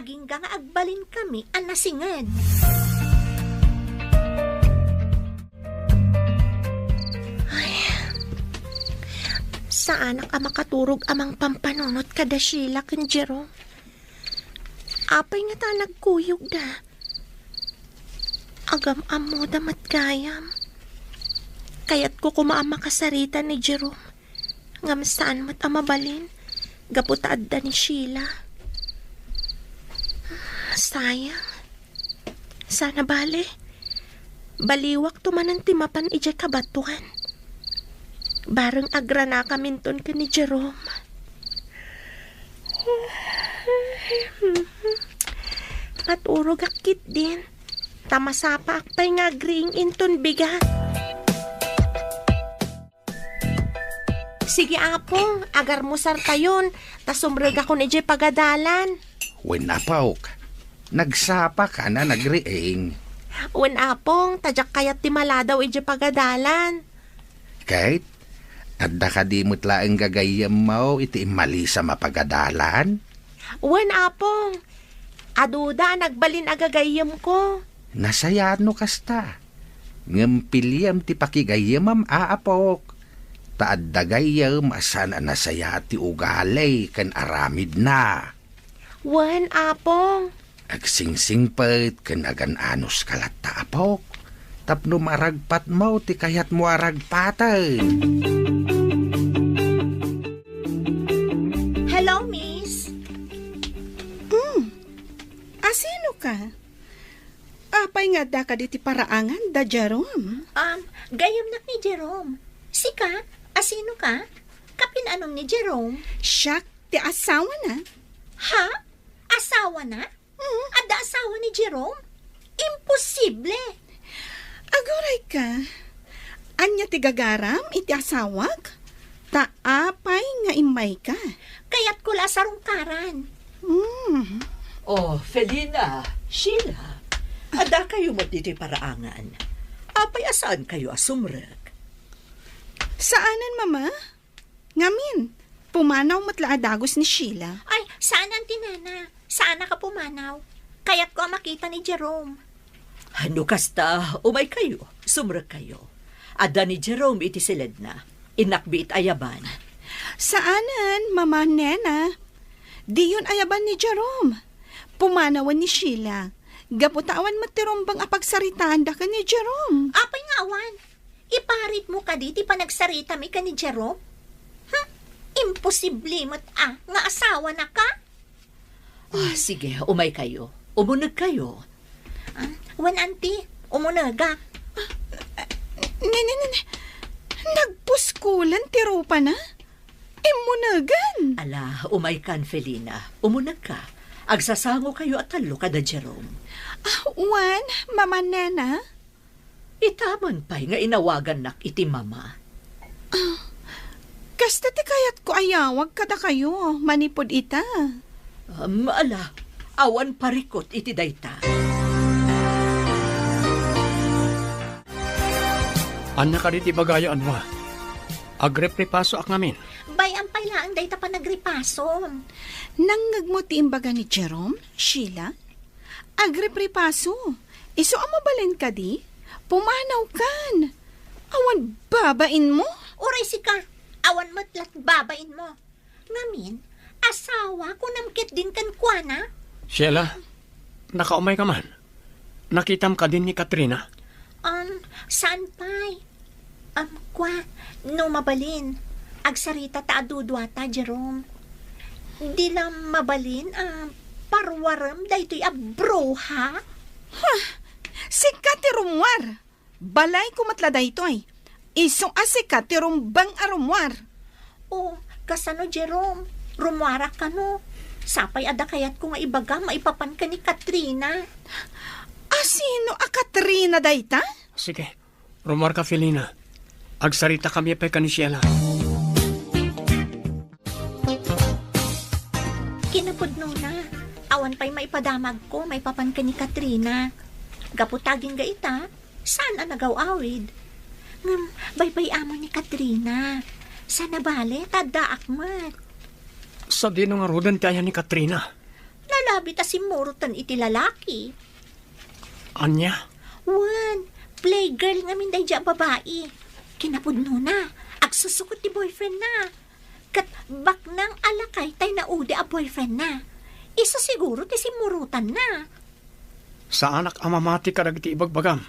Agingga nga agbalinkami a nasinged. Ay, saanak a makaturog a mangpampanunot kada Sheila ken Jerome. Apay ngata nagkuyogda? Agam-ammoda met gayam. Kayatko koma a makasarita ni Jerome. Ngem saan met a mabalin, gapu ta adda ni Sheila. Sayang. Sana bale, baliwakto manen ti mapan idiay kabatoan. Bareng agranakaminton ken ni Jerome. Maturogak ketdin, ta masapaak pay nga agriing inton bigat. Sige, Apong, agarmusartayon, ta sumrekakon idiay pagadalan. Wen, apok, nagsapaka a nagriing? Wen, Apong, ta diak kayat ti maladaw idiay pagadalan. Ket, adda kadi met laeng gagayyemmo iti immalisa a pagadalan? Wen, Apong, aduda a nagbalin a gagayyemko. Nasayaat no kasta. Ngem piliem ti pakigayyemam, a apok. Ta adda gayyem a saan a nasayaat ti ugali ken aramidna. Wen, Apong. Agsingsingpet ken agan-anuska latta, apok, tapno maragpatmo ti kayatmo a ragpaten. Hello, miss. Hmm. Asino ka? Apay nga adda kadi ti paraangan da Jerome? Um, gayyemnak ni Jerome. Sika, asino ka? Kapin-anom ni Jerome? Siak ti asawana. Ha? Asawana? Mm. Adda asawa ni Jerome? Imposible! Aguray ka. Ania ti gagaram iti asawak? Ta apay nga immayka? Kayatko la a sarungkaran. Mm. Oh, Felina, Sheila, adda kayo met ditoy paraangan. Apay a saan kayo a sumrek? Saanen, Mama. Ngamin, pumanaw met la a dagus ni Sheila. Ay, saan, Auntie Nena. Saanak a pumanaw. Kayatko a makita ni Jerome. No kasta, umay kayo, sumrek kayo. Adda ni Jerome iti siledna. Innak biit ayaban. Saanen, Mama Nena. Diyon ayaban ni Jerome. Pumanawen ni Sheila. Gapu ta awan met ti rumbeng a pagsaritaanda ken ni Jerome. Apay nga awan? Iparitmo kadi ti panagsaritam ken ni Jerome? Hmm? Imposible met a nga asawanaka? Ah, sige, umay kayo. Umuneg kayo. Ah, wen, Auntie, umunegak. Ne, ne, ne, ne. Nagpuskolen ti rupana? Immunegen! Ala, umay kan, Felina. Umuneg ka. Agsasango kayo a tallo kada Jerome. Ah, wen, Mama Nena? Ita man pay nga inawagannak iti mama. Ah, kasta ti kayatko a yawag kadakayo manipud ita. Um, ala, awan parikut iti dayta. Ania kadi ti ibagayo, Anwa? Agripripasoak ngamin. Bay-am pay laeng dayta panagripasom. Nangngegmo ti imbaga ni Jerome, Sheila? Agripripaso, isu a mabalin kadi? Pumanawkan. Awan babainmo? Uray sika, awan met lat babainmo. Ngamin, asawa, kunam ketdin kenkuana? Sheila, nakaumay ka man. Nakitam kadin ni Katrina? Um, saan pay? Um, kwa, no mabalin, agsarita ta a duduata, Jerome. Di la mabalin a paruarem daytoy a bruha? Huh! Sika ti rummuar! Balayko met la daytoy. Isu a sika ti rumbeng a rummuar. Oh, kasano, Jerome? Rummuarak kano? Sapay adda kayatko nga ibagam maipapan ken ni Katrina. Asino a Katrina dayta? Sige, rummuarka, Felina. Agsaritakami pay ken ni Sheila. Kinapudnona, awan pay maipadamagko maipapan ken ni Katrina. Gapu ta agingga ita, saan a nagaw-awid. Ngem, baybay-amon ni Katrina. Sana bale, ta addaak met. Sadino ngaruden ti ayan ni Katrina? Labi ta simmurotan iti lalaki. Ania? Wen, playgirl ngamin daydiay a babai. Kinapudnona, agsusukot ti boyfriendna. Ket baknang a lakay tay naudi a boyfriendna. Isu siguro ti simmurotanna. Saanak a mamati kadagiti ibagbagam.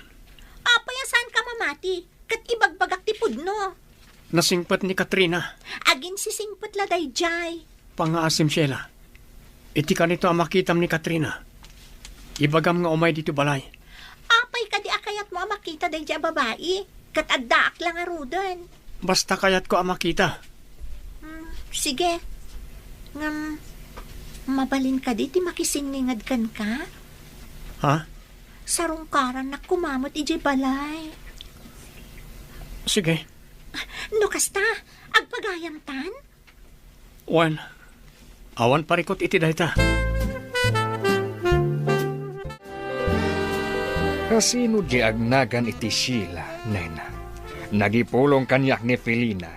Apay a saanka mamati? Ket ibagbagak ti pudno. Nasingpet ni Katrina. Aginsisingpet la daydiay. Pangngaasim, Sheila. Iti kanito a makitam ni Katrina, ibagam nga umay ditoy balay. Apay kadi a kayatmo a makita daydiay a babai? Ket addaak la ngaruden. Basta kayatko a makita. Hmm, sige. Ngem, mabalin kadi ti makisinninged kenka? Ha? Sarungkarannak koma met idiay balay. Sige. No kasta, agpagayamtan? Wen, awan parikut iti dayta. Kasino di agnagan iti Sheila, nena? Nagipulong kaniak ni Felina.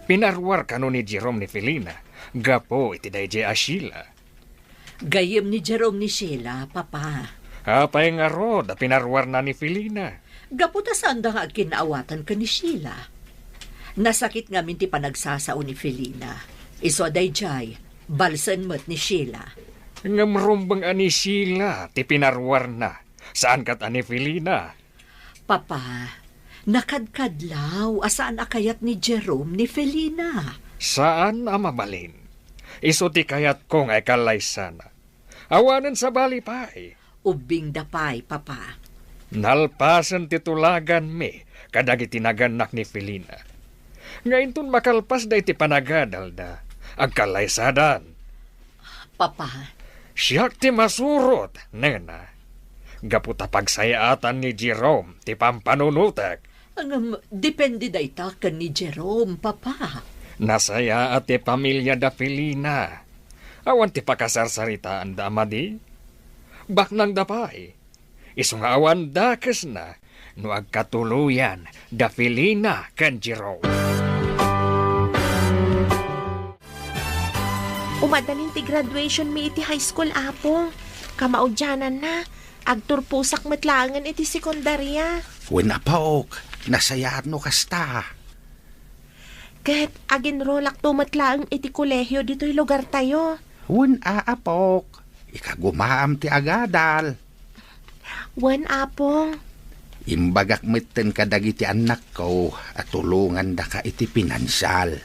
Pinaruar kano ni Jerome ni Felina gapu iti daydiay a Sheila. Gayyem ni Jerome ni Sheila, Papa. Apay ngarud a pinaruarna ni Felina? Gapu ta saanda nga agkinnaawatan ken ni Sheila. Nasakit ngamin ti panagsasao ni Felina. Isu a daydiay, balsen met ni Sheila. Ngem rumbeng a ni Sheila ti pinaruarna, saan ket a ni Felina. Papa, nakadkadlaw a saan a kayat ni Jerome ni Felina. Saan a mabalin. Isu ti kayatko nga ikallaysana. Awanen sabali pay. Ubbingda pay, Papa. Nalpasen ti tulaganmi kadagiti nagannak ni Felina. Nga inton makalpasda iti panagadalda, agkallaysadan. Papa. Siak ti masurot, nena. Gapu ta pagsayaatan ni Jerome ti pampanunotek. Ngem, depende dayta ken ni Jerome, Papa. Nasayaat ti pamiliada Felina. Awan ti pakasarsaritaanda a madi. Baknangda pay. Isu nga awan dakesna no agkatuloyan da Felina ken Jerome. Umadalin ti graduation mi iti high school, Apo. Kamaudiananna, agturposak met laengen iti sekundaria. Wen, Apok, nasayaat no kasta. Ket aginrolakto met laeng iti kolehio ditoy lugartayo. Wen, Apok, ikagumaam ti agadal. Wen, Apong. Imbagak metten kadagiti annakko a tulongandaka iti pinansial.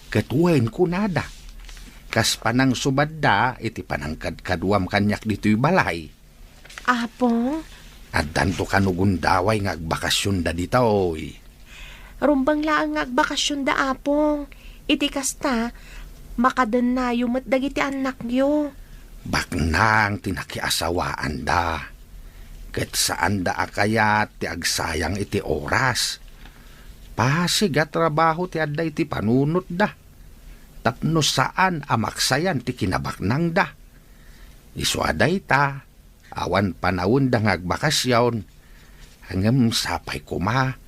Ket wen, kunada, kas panangsubadda iti panangkadkaduam kaniak ditoy balay. Apong? Addanto kano gundaway nga agbakasionda ditoy. Rumbeng laeng nga agbakasionda, Apong. Iti kasta, makadennayo met dagiti annakyo. Baknang ti nakiasawaanda, ket saanda a kayat ti agsayang iti oras. Pasig a trabaho ti adda iti panunotda, tapno saan a maksayan ti kinabaknangda. Isu a dayta, awan panawenda nga agbakasion, ngem sapay koma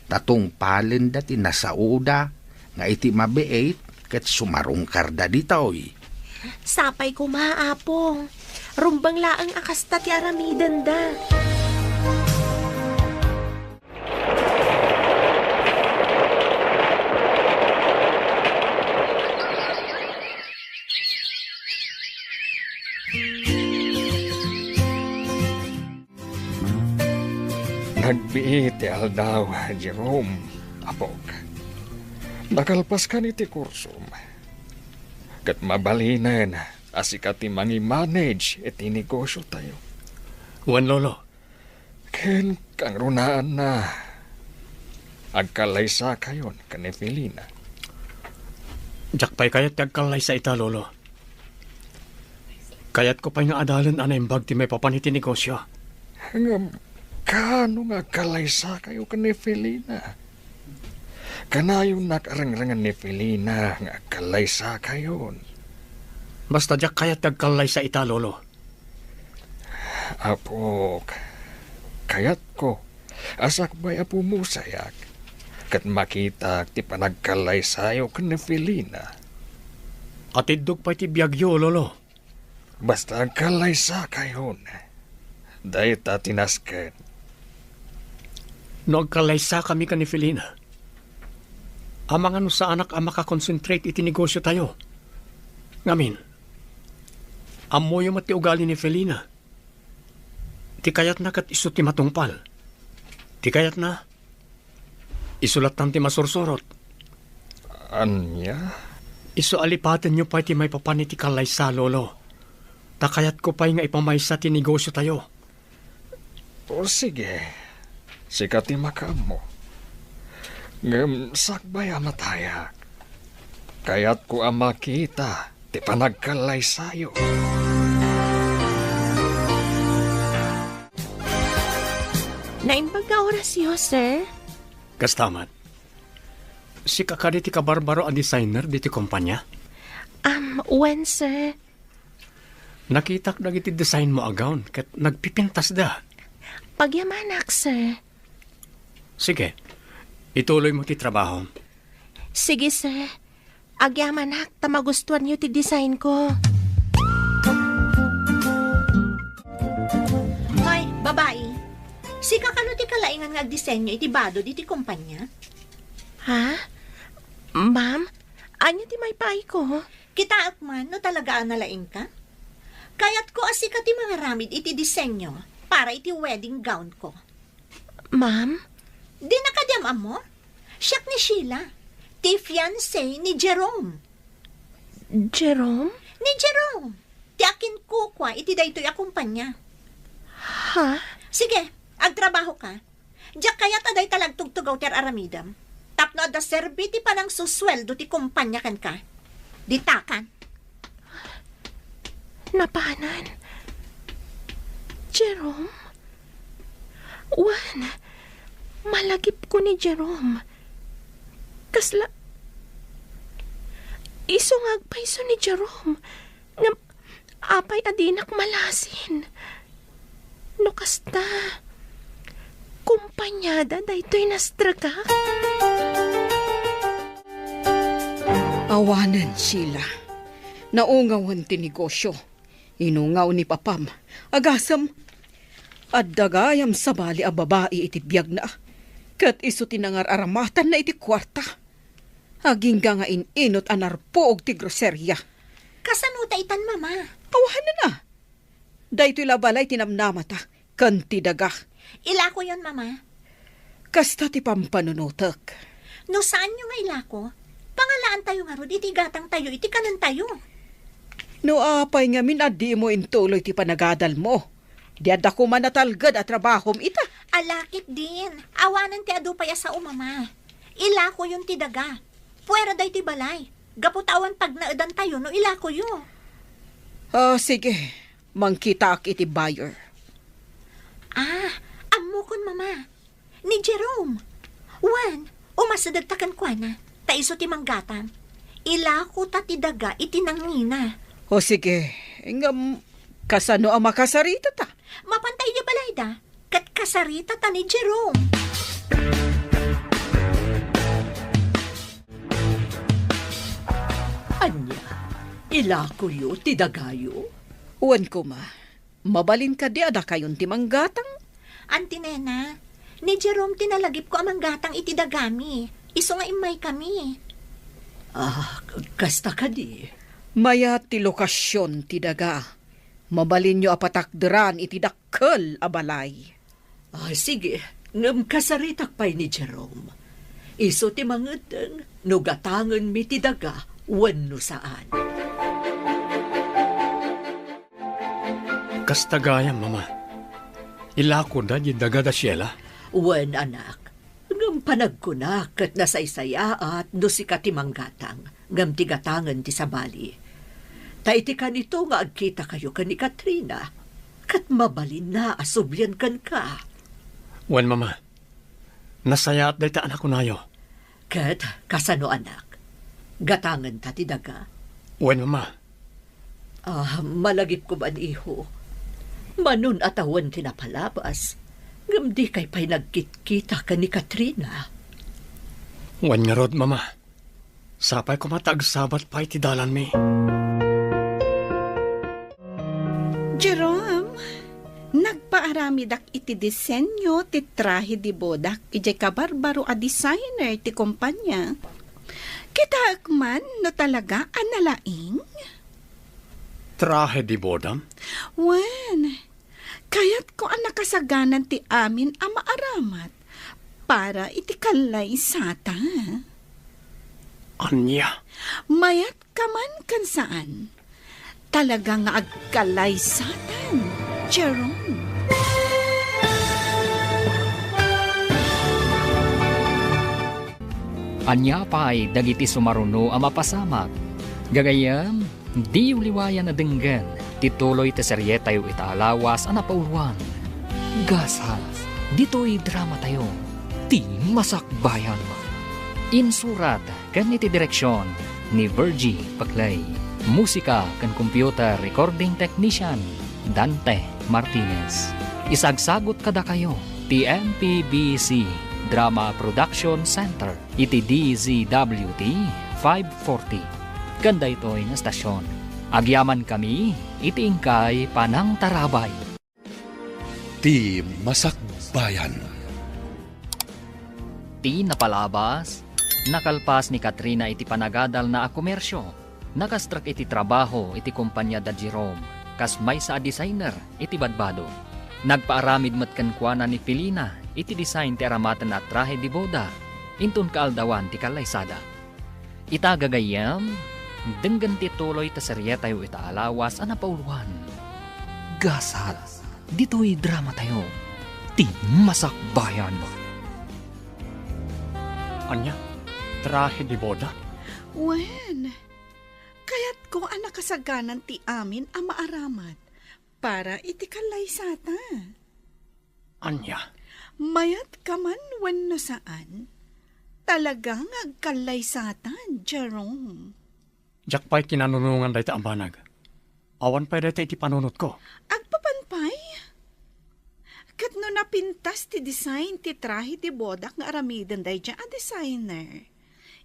ta tungpalenda ti nasaoda nga iti mabiit ket sumarungkarda ditoy. Sapay koma, Apo. Rumbeng laeng a kasta ti aramidenda. Nagbiit ti aldaw, Jerome, apok. Nakalpaskan iti kursom. Ket mabalinen a sika ti mangi-manage iti negosyotayo. Wen, Lolo. Ken kangrunaanna, agkallaysakayon ken ni Felina. Diak pay kayat ti agkallaysa ita, Lolo. Kayatko pay nga adalen a naimbag ti maipapan iti negosyo. Ngem, kaano nga agkallaysakayo ken ni Felina? Kanayonnak a rengrengen ni Felina nga agkallaysakayon. Basta diak kayat ti agkallaysa ita, Lolo. Apok, kayatko a sakbay a pumusayak ket makitak ti panagkallaysayo ken ni Felina. Atiddog pay ti biagyo, Lolo. Basta agkallaysakayon, dayta ti nasken. No agkallaysakami ken ni Felina, amangan no saanak a makakonsentrate iti negosiotayo. Ngamin, ammoyo met ti ugali ni Felina. Ti kayatna ket isu ti matungpal. Ti kayatna, isu lattan ti masursurot. Ania? Isu a lipatenyo pay ti maipapan iti kallaysa, Lolo. Ta kayatko pay nga ipamaysa ti negosiotayo. O sige, sika ti makaammo. Ngem sakbay a matayak, kayatko a makita ti panagkallaysayo. Naimbag nga orasyo, sir. Kasta met. Sika kadi ti kabarbaro a designer diti kompanya? Um, wen, sir. Nakitak dagiti design mo a gown ket nagpipintasda. Agyamanak, sir. Sige, ituloy mo ti trabaho. Sige, sir. Agyamanak ta magustuanyo ti design ko. Hoy, babai. Sika kano ti kalaingan nga agdisenyo iti bado diti kompanya? Ha? Ma'am, ania ti maipaayko? Kitaek man no talaga a nalaingka. Kayatko a sika ti mangaramid iti disenyo para iti wedding gown ko. Ma'am? Dina kadi am-ammo? Siak ni Sheila, ti fiancé ni Jerome. Jerome? Ni Jerome, ti akinkukua iti daytoy a kompanya. Ha? Sige, agtrabaho ka. Diak kayat a dayta la agtugtugaw ti ar-aramidem. Tapno adda serbi ti panangsusueldo ti kompanya kenka. Ditakan. Napanan. Jerome? Wen, malagipko ni Jerome. Kasla, isu nga agpayso ni Jerome. Ngem apay a dinak malasin? No kasta, kompanyada daytoy nastreka? Awanen, Sheila. Naungawen ti negosio. Inungaw ni papam. Agasem, adda gayam sabali a babai iti biagna. Ket isu ti nangar-aramatanna iti kuarta. Agingga nga in-inut a narpuog ti groseria. Kasano ta itan, Mama? Awanen a. Daytoy la balay ti namnamata ken ti daga. Ilakoyon, Mama. Kasta ti pampanunotek. No saanyo nga ilako, pangalaantayo ngarud iti gatangtayo iti kanentayo. No apay ngamin a dimo intuloy ti panagadalmo, di adda koma natalged a trabahom ita. Ala ketdin, awanen ti adu pay a sao, Mama. Ilakoyon ti daga. Puerda iti balay. Gapu ta awan pagnaedantayo no ilakoyo. Ah, sige. Mangkitaak iti buyer. Ah, ammokon, Mama. Ni Jerome. Wen, umasidegta kenkuana. Ta isu ti manggatang. Ilako ta ti daga iti nangina. O sige. Ngem, kasano a makasaritata? Mapanta idiay balayda. Ket kasaritata ni Jerome. Ania, ilakoyo ti dagayo? Wen koma, mabalin kadi a dakayon ti manggatang? Auntie Nena, ni Jerome ti nalagipko a manggatang iti dagami. Isu nga immaykami. Ah, kasta kadi. Mayat ti lokasion ti daga. Mabalinyo a patakderan iti dakkel a balay. Ah, sige, ngem kasaritak pay ni Jerome. Isu ti mangeddeng no gatangenmi ti daga wenno saan. Kasta gayam, Mama. Ilakoda diay daga da Sheila? Wen, anak. Ngem panagkunak ket nasaysayaat no sika ti manggatang, ngem ti gatangen ti sabali. Ta iti kanito nga agkitakayo ken ni Katrina, ket mabalinna a sublien kenka. Wen, Mama. Nasayaat dayta a nakunayo. Ket kasano, anak? Gatangenta ti daga? Wen, Mama. Ah, malagipko man, iho. Manon a tawen ti napalabas, ngem dikay pay nagkitkita ken ni Katrina. Wen ngarud, Mama. Sapay koma ta agsabat pay ti dalanmi. Nagpaaramidak iti disenyo ti trahe de bodak idiay kabarbaro a designer ti kompania. Kitaek man no talaga a nalaing. Trahe de boda? Wen, kayatko a nakasaganan ti amin a maaramat para iti kallaysata. Ania? Mayat ka man ken saan, talaga nga agkallaysatan, Jerome. Ania pay dagiti sumaruno a mapasamak? Gagayyem, diyo liwayan a denggen ti tuloy ti serietayo ita a lawas a napauloan. Gasat, ditoy dramatayo, ti Masakbayan. Insurat ken iti direksion ni Virgie Paclay. Musika ken computer recording technician, Dante Martinez. Isagsagut kadakayo ti M P B C Drama Production Center iti D Z W T five forty. Ken daytoy nga estasion, agyamankami iti inkay panangtarabay. Ti Masakbayan. Ti napalabas, nakalpas ni Katrina iti panagadalna a komersio, nakastrek iti trabaho iti kompania da Jerome, kas maysa a designer iti badbado. Nagpaaramid met kenkuana ni Felina iti design ti aramaten a trahe de boda, inton kaaldawan ti kallaysada. Ita gagayyem, denggen ti tuloy ta serietayo ita a lawas a napauloan. Gasat, ditoy dramatayo, ti Masakbayan. Ania? Trahe de boda? Wen, kayatko a nakasaganan ti amin a maaramat para iti kallaysata. Ania? Mayat ka man wenno saan, talaga nga agkallaysatan, Jerome. Diak pay kinanunongan dayta a banag. Awan pay dayta iti panunotko. Agpapan pay? Ket no napintas ti design ti trahe ti bodak nga aramiden daydiay a designer,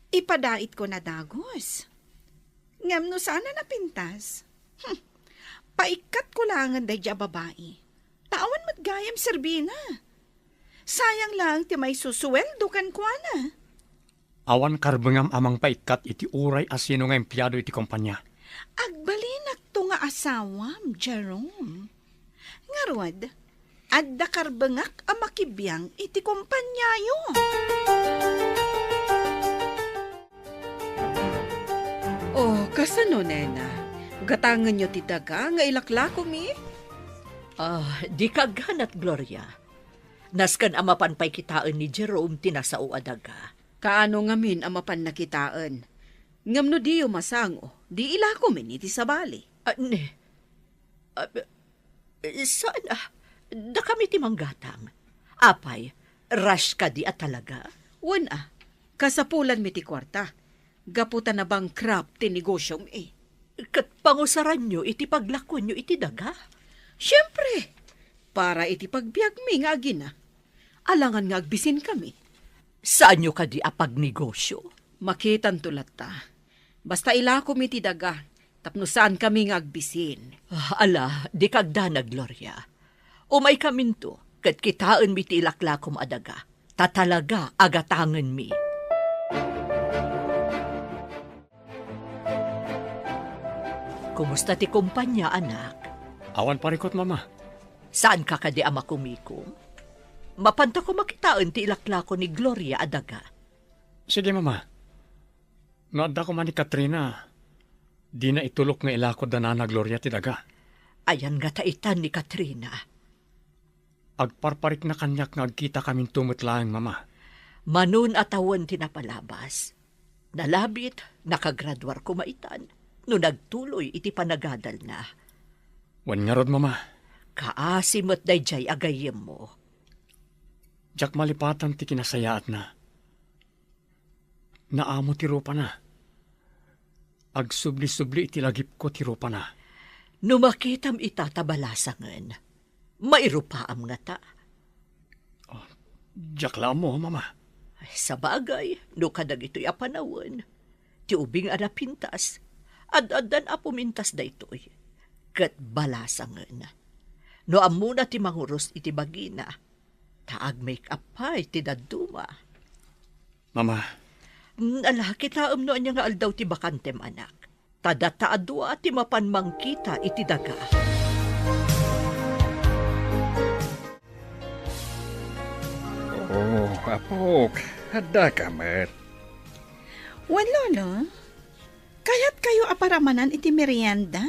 ipadaitko na dagus. Ngem no saan a napintas, hmm, paikkatko laengen daydiay a babai. Ta awan met gayam serbina. Sayang laeng ti maisusueldo kenkuana. Awan karbengam a mangpaikkat iti uray a sino nga empleado iti kompania. Agbalinakto nga asawam, Jerome. Ngarud, adda karbengak a makibiang iti kompaniayo. Oh, kasano, nena? Gatangenyo ti daga nga ilaklakomi? Ah, dika agganat, Gloria. Nasken a mapan pay kitaen ni Jerome ti nasao a daga. Kaano ngamin a mapanna kitaen? Ngem no diyo masango, di ilakomin iti sabali. Ah, ne. Ah, saan a, dakami ti manggatang. Apay, rush kadi a talaga? Wen a, kasapulanmi ti kuarta. Gapu ta na-bankrupt ti negosyomi. Ket pangusaranyo iti paglakuenyo iti daga? Siempre, para iti pagbiagmi nga agina. Alangan nga agbisinkami. Saanyo kadi a pagnegosyo? Makitanto latta. Basta ilakomi ti daga, tapno saankami nga agbisin. Ah, ala, dika agdanag, Gloria. Umaykaminto, ket kitaenmi ti ilaklakom a daga. Ta talaga a gatangenmi. Kumusta ti kompania, anak? Awan parikut, Mama. Saanka kadi a makumikom? Mapanta koma kitaen ti ilaklako ni Gloria a daga. Sige, Mama. No adda koma ni Katrina, dina itulok nga ilako da Nana Gloria ti daga. Ayan ngata itan ni Katrina? Agparparikna kaniak nga agkitakaminto met laeng, Mama. Manon a tawen ti napalabas. Nalabit, nakagraduar koma itan no nagtuloy iti panagadalna. Wen ngarud, Mama. Kaasi met daydiay a gayyemmo. Diak malipatan ti kinasayaatna. Naamo ti rupana. Agsubli-subli iti lagipko ti rupana. No makitam ita ta balasangen, mairupaam ngata? Oh, diak la ammo, Mama. Ay, sabagay, no kadagitoy a panawen, ti ubing a napintas, ad-addan a pumintas daytoy, ket balasangen. no ammona ti manguros iti bagina. Ta ag-make up pay ti dadduma. Mama. Mm, ala, kitaem no ania nga aldaw ti bakantem, anak. Ta data a dua ti mapan mangkita iti daga. Oh, apok, addaka met. Wen, Lolo, kayatkayo a paramanan iti merienda.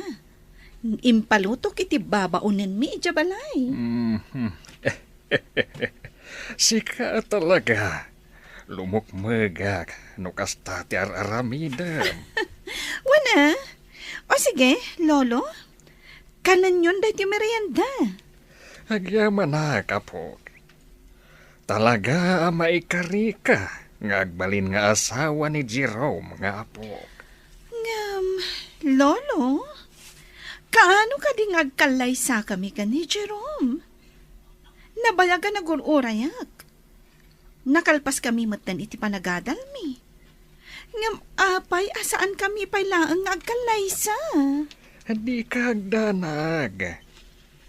Impalutok iti babaonenmi idiay balay. Mhm. Sika talaga. Lumukmegak no kasta ti ar-aramidem. Wen a? O sige, Lolo. Kanenyon daytoy merienda. Agyamanak, apok. Talaga a maikarika nga agbalin nga asawa ni Jerome nga apok. Ngem, Lolo, kaano kadi nga agkallaysakami ken ni Jerome? Nabayag a nagur-urayak. Nakalpaskami metten iti panagadalmi. Ngem apay a saankami pay laeng nga agkallaysa? Dika agdanag.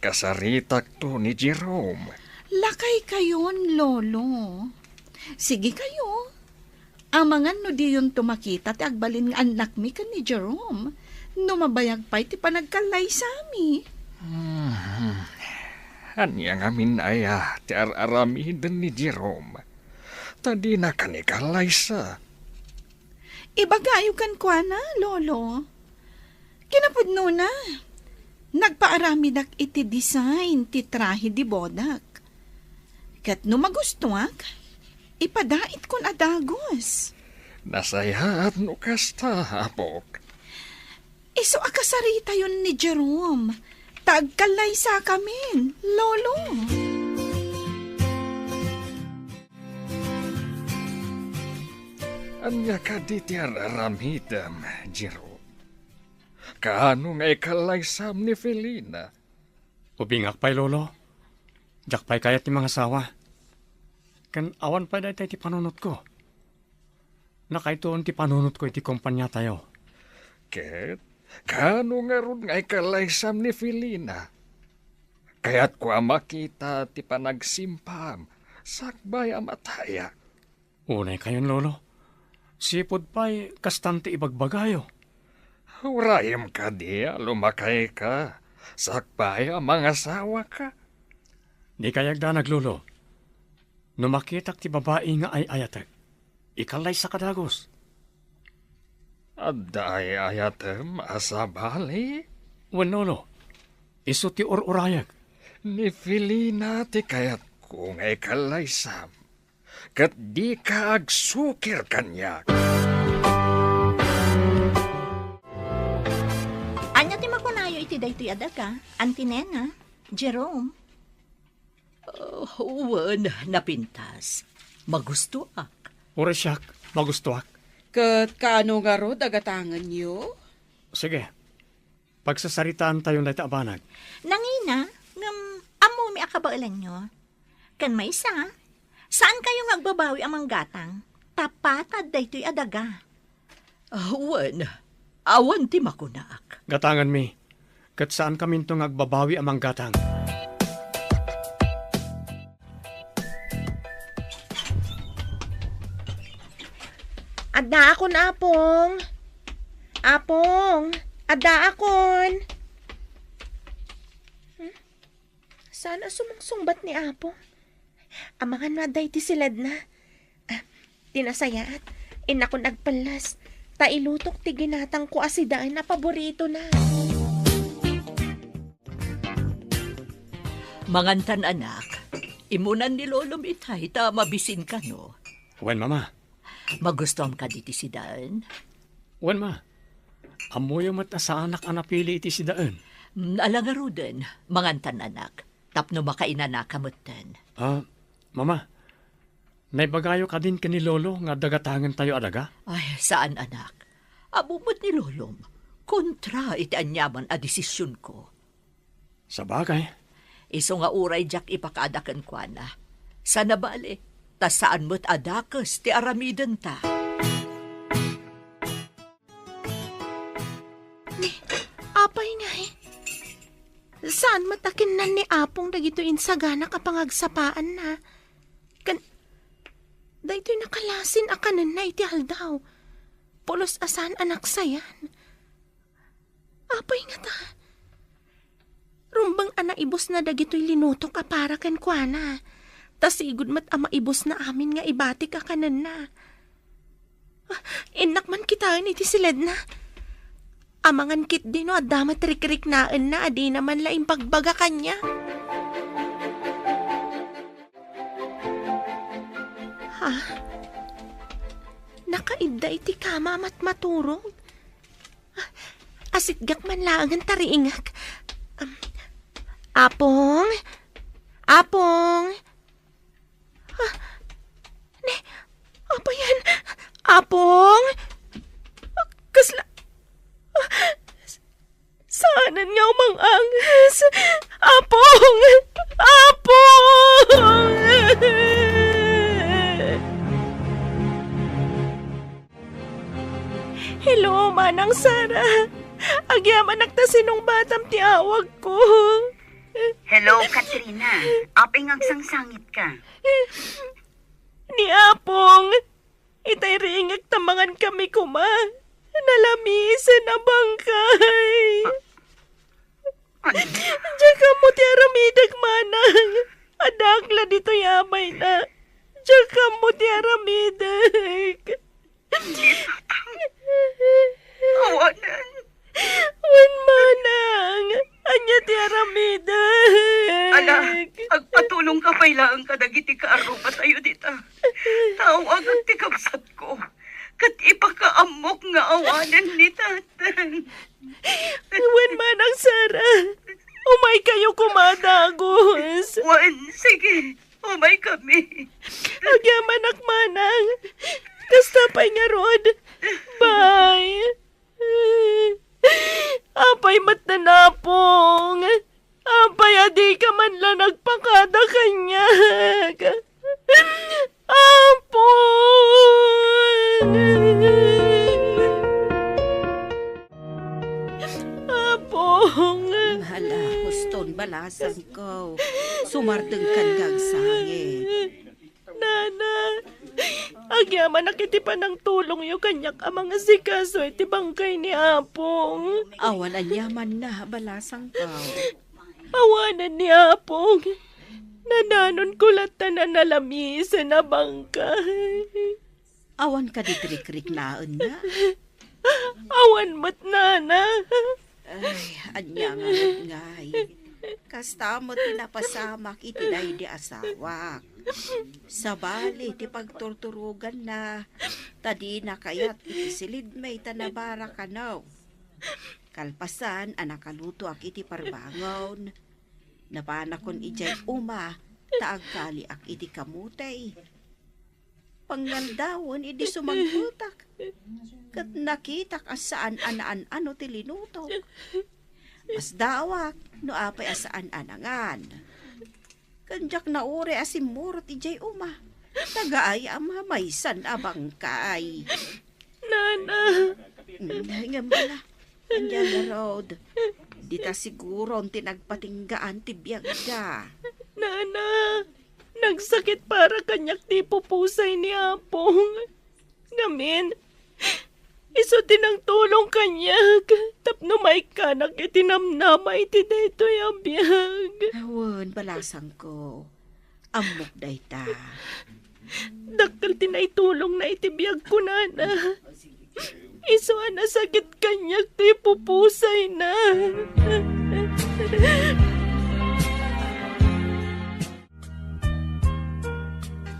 Kasaritakto ni Jerome. Lakaykayon, Lolo. Sige kayo. Amangan no diyonto makita ti agbalin nga annakmi ken ni Jerome, no mabayag pay ti panagkallaysami. Hmm. Ania ngamin aya ti ar-aramiden ni Jerome? Ta dina kanikallaysa. Ibagayo kenkuana, Lolo. Kinapudnona, nagpaaramidak iti design ti trahe de bodak. Ket no magustoak, ipadaitko a dagus. Nasayaat no kasta, apok. Isu a kasaritayon ni Jerome, ta agkallaysakamin, Lolo. Ania kadi ti ar-aramidem, Jerome? Kaano nga ikallaysam ni Felina? Ubingak pay, Lolo. Diak pay kayat ti mangasawa. Ken awan pay dayta ti panunotko. Nakaituon ti panunotko iti kompaniatayo. Ket kaano ngarud nga ikallaysam ni Felina? Kayatko a makita ti panagsimpam sakbay a mataya. Unay kayon, Lolo. Sipud pay, kastan ti ibagbagayo. Urayem kadi a lumakayka, sakbay a mangasawaka. Dika agdanag, Lolo. No makitak ti babai nga ay-ayatek, ikallaysaka dagus. Adda ay-ayatem a sabali? Wen, Lolo. Isu ti ur-urayek. Ni Felina ti kayatko nga ikallaysam. Ket dika agsukir kaniak. Ania ti makunayo iti daytoy a daga, Auntie Nena, Jerome? Oh, wen, napintas. Magustoak. Uray siak, magustoak. Ket kaano ngarud a gatangenyo? Sige. Pagsasaritaantayon dayta a banag. Nangina, ngem ammomi a kabaelanyo. Ken maysa, saankayo nga agbabawi a manggatang, ta patad daytoy a daga. Ah, wen, awan ti makunak. Gatanganmi, ket saankaminto nga agbabawi a manggatang. Addaakon, Apong. Apong, addaakon. Hmm? Saan a sumungsungbat ni Apong? Amangan no adda iti siledna. Ah, ti nasayaat, innakon agpellas, ta ilutok ti ginatangko a sidaen a paboritona. Mangantan, anak. Immunan ni Lolom itay ta mabisin kano. Wen, Mama. Magustuam kadi ti sidaen? Wen, Ma. Ammoyo met a saanak a napili iti sidaen. Mm, ala ngaruden, mangantan, anak. Tapno makainanaka metten. Ah, Mama, naibagayo kadin ken ni Lolo nga adda gatangentayo a daga? Ay, saan, anak. Ammom met ni Lolom, kontra iti aniaman a desisionko. Sabagay. Isu nga uray diak ipakaada kenkuana. Saan a bale, ta saan met a dakes ti aramidenta. Ni, apay ngay? Saan met a kinnan ni Apong dagitoy insaganak a pangagsapaanna? Ken, daytoy nakalasin a kanenna iti aldaw. Pulos a saan a naksayan. Apay ngata? Rumbeng a naibusna dagitoy linutok a para kenkuana. Ta sigud met a maibusna amin nga ibatik a kanenna. Ah, innak man kitaen iti siledna. Amangan ketdi no adda met rikriknaenna a dina man la impagbaga kaniak. Ha? Nakaidda iti kama a matmaturog? Asitgak man laengen ta riingek. Um, Apong? Apong? Ah, ne, apay yan? Apong? Kasla, ah, saanen nga umang-anges? Apong! Apong! Hello, Manang Sara. Agyamanak ta sinungbatam ti awagko. Hello, Katrina. Apay nga agsangsangitka? Ni Apong, itay riingek ta mangan kami koma. Nalamisen a bangkay. Diak ammo ti aramidek, Manang. Addaak la ditoy a bayna. Diak ammo ti aramidek. Awanen. Wen, Manang. Ania ti aramidek? Ala, agpatulongka pay laeng kadagiti kaarrupatayo dita. Tao agak ti kabsatko. Ket ipakaammok nga awanen ni Tatang. Wen, Manang Sara, umaykayo koma dagus. Wen, sige, umaykami. Agyamanak, Manang. Kasta pay ngarud. Bye. Apay met ni Apong? Apay a dika man la nagpakada kaniak? Apong! Apong! Hala, huston, balasangko. Sumardengkan nga agsangit. Nana, agyamanak iti panangtulongyo kaniak a mangasikaso iti bangkay ni Apong. Awan aniamanna, balasangko. Awanen ni Apong. Nananonko latta a nalamisen a bangkay. Awan kadi ti rikriknaenna? Awan met, Nana. Ay, ania ngarud ngay? Kasta met ti napasamak iti daydi asawak. Sabali ti pagturturoganna, ta dina kayat iti silidmi ta nabara kano. Kalpasan a nakalutoak iti parbangon, napanakon idiay uma ta agkaliak iti kamote. Pangngaldawen idi sumangpetak, ket nakitak a saan a naan-ano ti linutok. Masdaawak no apay a saan a nangan. Ken diak nauray a simmurot idiay uma. Tagaayam a maysan a bangkay. Nana. Mm, ngem bala, ania ngarud? Dita siguron ti nagpatinggaan ti biagda. Nana, nagsakit para kaniak ti pupusay ni Apong. Ngamin, isu ti nangtulong kaniak tapno maikkanak iti namnama iti daytoy a biag. Wen, balasangko. Ammok dayta. Dakkel ti naitulongna iti biagko, Nana. Isu a nasakit kaniak ti pupusayna.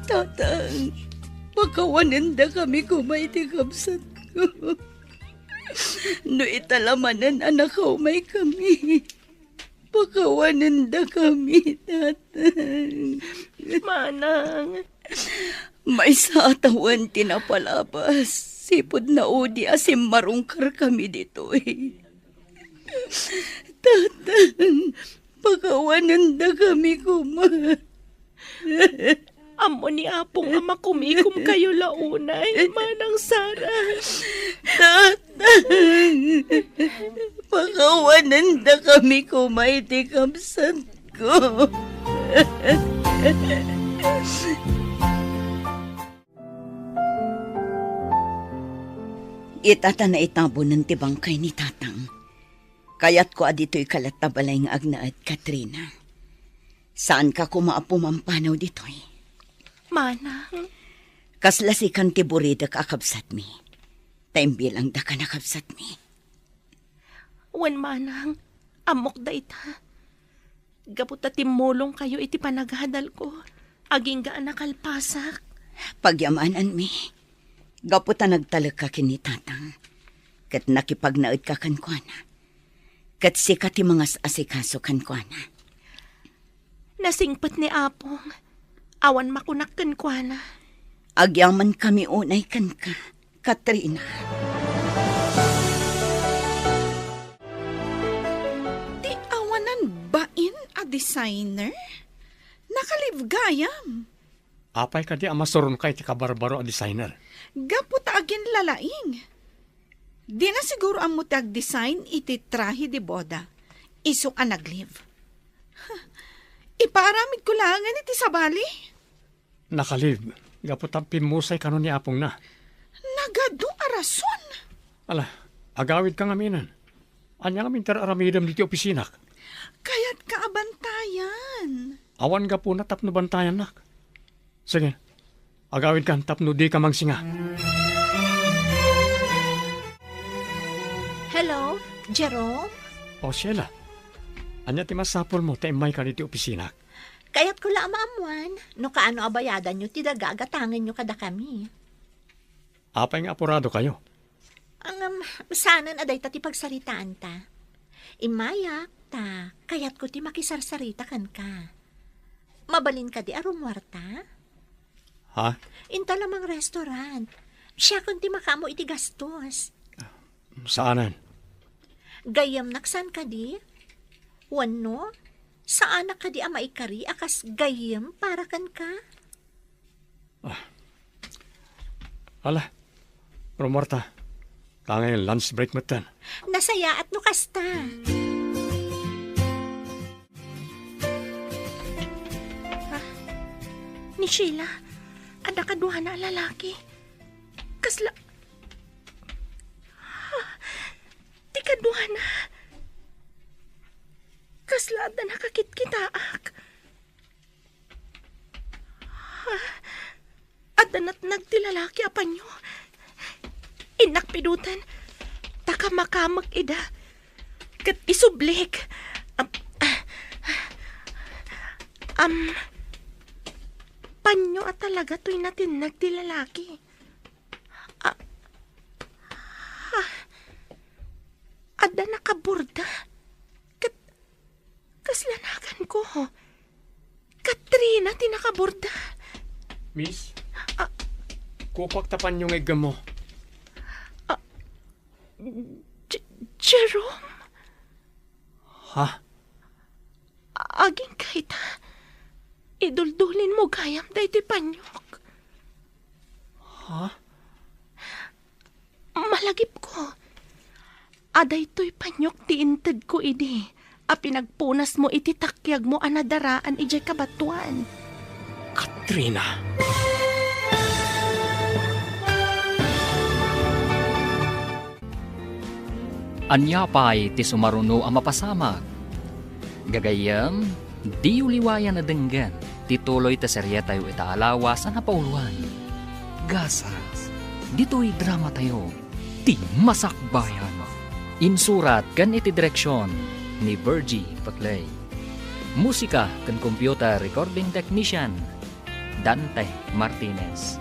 Tatang, pakawanendakami koma iti kabsatko. No ita la manen a nakaumaykami, pakawanendakami, Tatang. Manang. Maysa a tawen ti napalabas, sipud naudi a simmarungkarkami ditoy. Tatang, pakawanendakami koma. Ammo ni Apong a makumikom kayo la unay, Manang Sara. Tatang, pakawanandakami koma iti kabsatko. Ita ta naitabonen ti bangkay ni Tatang. Kayatko a ditoy ka latta balay nga agnaed, Katrina. Saanka koma a pumampanaw ditoy. Manang. Kasla sikan ti buridek a kabsatmi. Ta imbilangdaka a kabsatmi. Wen, Manang, ammok dayta. Gapu ta timmulongkayo iti panagadalko, agingga a nakalpasak. Pagyamananmi, gapu ta nagtalekka ken ni Tatang, ket nakipagnaedka kenkuana, ket sika ti mangas-asikaso kenkuana. Nasingpet ni Apong, awan makunak kenkuana. Agyamankami unay kenka, Katrina. Ti awanan bain a designer? Nakalib gayam. Apay kadi a masuronka iti kabarbaro a designer? Gapu ta aginlalaing. Dina siguro ammo ti agdesign iti trahe de boda. Isu a naglib. Ipaaramidko laengen iti sabali. Nakalib, gapu ta pimmusay kano ni apongna. Nagadu a rason. Ala, agawidka ngamin. Ania ngamin ti ar-aramidem ditoy opisinak? Kayatka a bantayan. Awan gapuna tapno bantayannak. Sige, agawidkan tapno dika mangsinga. Hello, Jerome? O, Sheila, ania ti masapulmo ta immayka ditoy opisinak? Kayatko la a maammuan no kaano a bayadanyo ti daga a gatangenyo kadakami. Apay nga apuradokayo? Ngem, saanen a dayta ti pagsaritaanta. Immayak, ta kayatko ti makisarsarita kenka. Mabalin kadi a rumuarta? Ha? Inta la mangrestaurant. Siakon ti makaammo iti gastos. Saanen? Gayyemnak saan kadi? Wenno, saanak kadi a maikari a kas gayyem para kenka? Ah. Ala, rumuarta. Kangay lunch break metten. Nasayaat no kasta. Ah, ni Sheila, adda kaduana a lalaki. Kasla, ah, ti kaduana. Kasla adda nakakitkitaak. Ah, adda natnag ti lalaki a panyo. Innak pidoten, ta kamakamek ida. Ket isublik. Am, am, panyo a talaga toy natinnag ti lalaki. Ah, ah, adda nakaborda. Ket kasla naganko. Katrina ti nakaborda. Miss? Ah. Kupak ta panyo nga iggammo. Ah, J-, Jerome? Ha? Agingga ita, iduldulinmo gayam daytoy panyok. Ha? Malagipko a daytoy panyok ti intedko idi a pinagpunasmo iti takiagmo a nadaraan idiay kabatoan. Katrina! Ania pay ti sumaruno a mapasamak? Gagayyem, diyo liwayan a denggen ti tuloy ti serietayo ita a lawas a napauluan, Gasas. Ditoy dramatayo, Ti Masakbayan. Insurat ken iti direksion ni Virgie Paclay. Musika ken computer recording technician, Dante Martinez.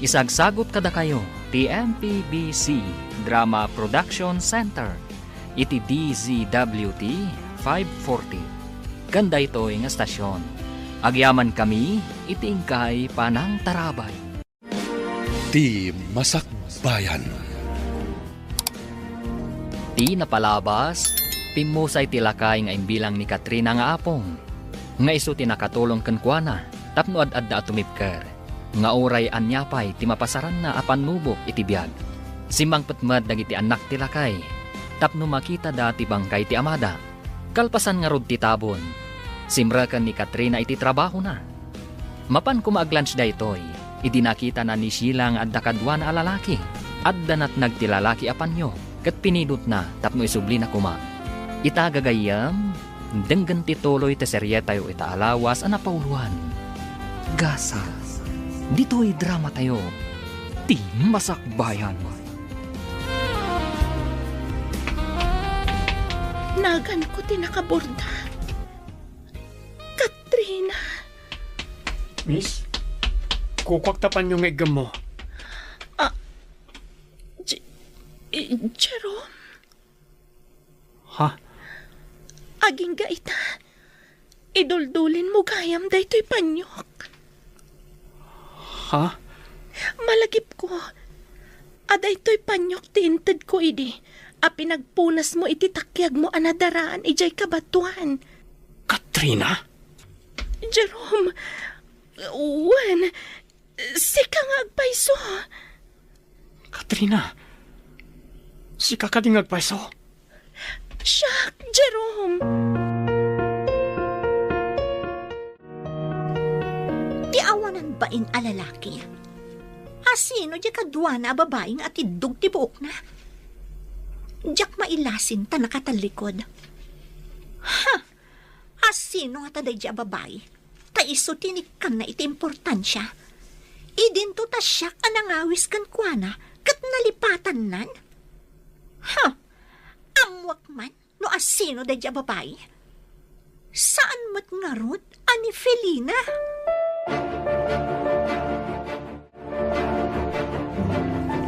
Isagsagut kadakayo ti M P B C Drama Production Center iti D Z W T five forty. Ken daytoy nga estasion, agyamankami iti inkay panangtarabay. Ti Masakbayan. Ti napalabas, pimmusay ti lakay nga imbilang ni Katrina nga apong, nga isu ti nakatulong kenkuana tapno ad-adda a tumipker, nga uray ania pay ti mapasaranna a pannubok iti biag. Simmangpet met dagiti annak ti lakay tapno makitada ti bangkay ti amada. Kalpasan ngarud ti tabon, simreken ni Katrina iti trabahona. Mapan koma ag-lunch daytoy, idi nakitana ni Sheila nga adda kaduana a lalaki. Adda natnag ti lalaki a panyo, ket pinidotna tapno isublina koma. Ita gagayyem, denggen ti tuloy ti serietayo ita a lawas a napauloan. Gasat, ditoy dramatayo, ti Masakbayan. Naganko ti nakaborda. Katrina. Miss, kukuak ta panyo nga iggemmo. Ah, J-, i-, Jerome? Ha? Agingga ita, iduldulinmo gayam daytoy panyok. Ha? Malagipko a daytoy panyok ti intedko idi a pinagpunasmo iti takiagmo a nadaraan idiay kabatoan. Katrina? Jerome, wen, sika nga agpayso. Katrina, sika kadi nga agpayso? Siak, Jerome. Ti awanan bain a lalaki. Asino diay kaduana a babai nga atiddog ti buokna? Diak mailasin ta nakatallikod. Ha! Asino ngata daydiay a babai? Ta isu ti inikkanna iti importansia. Idinto ta siak a nangawis kenkuana ket nalipatannan? Ha! Ammoak man no asino daydiay a babai. Saan met ngarud a ni Felina?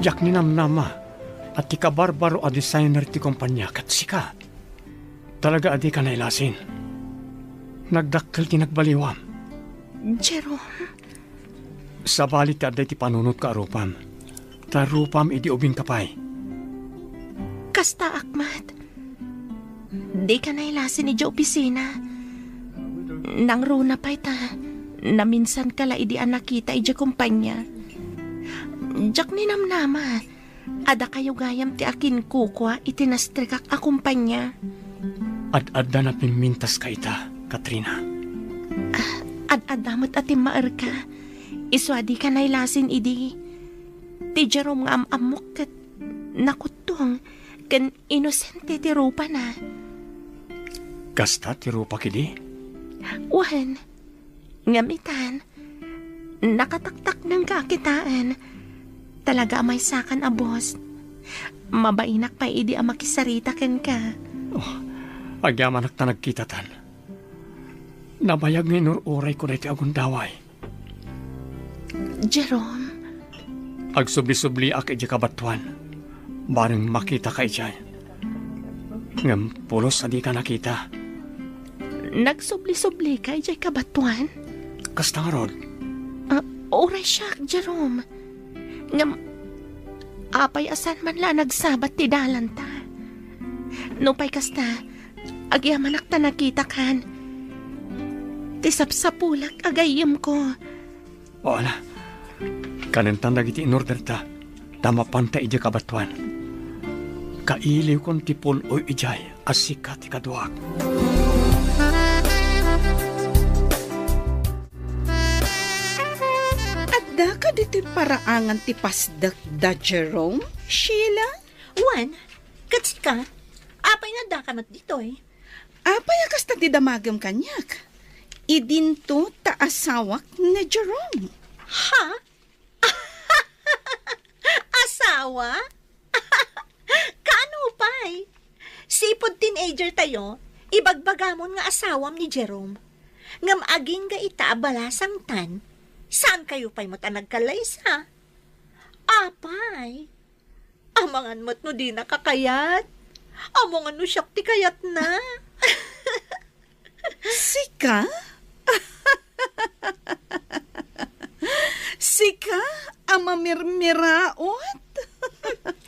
Diak ninamnama a ti kabarbaro a designer ti kompania ket sika. Talaga a dika nailasin. Nagdakkel ti nagbaliwam. Jerome. Sabali ti adda iti panunotko a rupam. Ta rupam idi ubingka pay. Kastaak met. Dika nailasin idiay opisina. Nangruna pay ta naminsanka la idi a nakita idiay kompania. Diak ninamnama a dakayo gayam ti akinkukua iti nastrekak a kompania. Ad-adda napimmintaska ita, Katrina. Ah, ad-adda met a timmaerka. Isu a dika nailasin idi. Ti Jerome nga am-ammok ket nakuttong ken inosente ti rupana. Kasta ti rupak idi? Wen, ngem itan, nakataktaknengka a kitaen. Talaga a maysakan a boss. Mabainak pay idi a makisarita kenka. Oh, agyamanak ta nagkitatan. Nabayag nga inur-urayko daytoy a gundaway. Jerome. Agsubli-subliak idiay kabatoan. Bareng makitaka idiay. Ngem pulos a dika nakita. Nagsubli-sublika idiay kabatoan? Kasta ngarud? Ah, uray siak, Jerome. Ngem, apay a saan man la a nagsabat ti dalanta? Nupay kasta, agyamanak ta nakitakan. Ti sapsapulak a gayyemko. O, ala. Kanentan dagiti inorderta, ta mapanta idiay kabatoan. Kailiwkon ti pul-oy idiay a sika ti kaduak. Adda kadi ti paraangan ti pasdek da Jerome, Sheila? Wen, ket sika, apay nga addaka met ditoy? Apay a kasta ti damagem kaniak? Idinto ta asawak ni Jerome. Ha? Asawa? Kaano pay? Sipud teenager tayo, ibagbagamon nga asawam ni Jerome. Ngem agingga ita a balasangtan, saan kayo pay met a nagkallaysa? Apay, amangan met no dinaka kayat? Amangan no siak ti kayatna? Sika? Sika a mamirmiraot?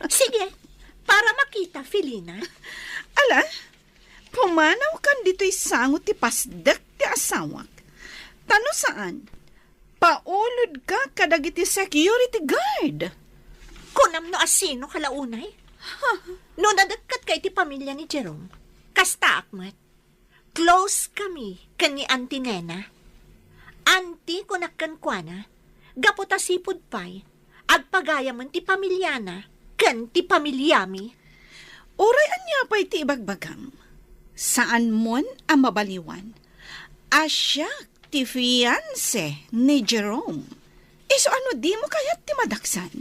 Sige, para makita, Felina. Ala, pumanawkan ditoy sango ti pasdek ti asawak. Ta no saan, Paulodka kadagiti security guard. Kunam no asino ka la unay? No nadekketka iti pamilya ni Jerome, kastaak met. Close kami ken ni Auntie Nena. Auntie, kunak kenkuana, gapu ta sipud pay, agpagayamen ti pamilyana ken ti pamilyami. Uray ania pay ti ibagbagam, saanmon a mabaliwan a siak ti fiancé ni Jerome. Isu a no dimo kayat ti madaksan,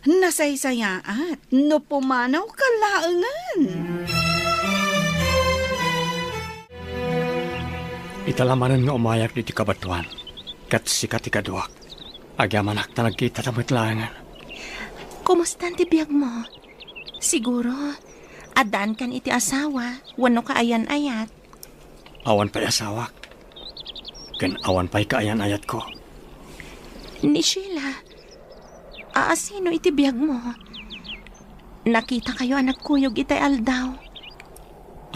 nasaysayaat no pumanawka laengen. Ita la manen nga umayak ditoy kabatoan, ket sika ti kaduak. Agyamanak ta nagkitata met laengen. Kumusta ti biagmo? Siguro, addaankan iti asawa wenno kaayan-ayat. Awan pay asawak, ken awan pay kaayan-ayatko. Ni Sheila, aasino iti biagmo? Nakitakayo a nagkuyog itay aldaw.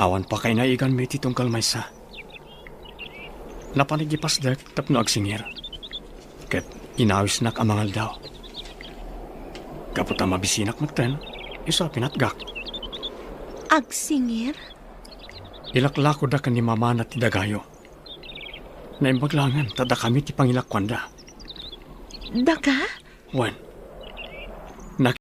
Awan pakainaiganmi iti tunggal maysa. Napan idi pasdek tapno agsingir, ket inawisnak a mangaldaw. Gapu ta mabisinak metten, isu a pinatgak. Agsingir? Ilaklakoda ken ni mamana ti dagayo. Naimbag laengen ta dakami ti pangilakuanda. Daga? Wen,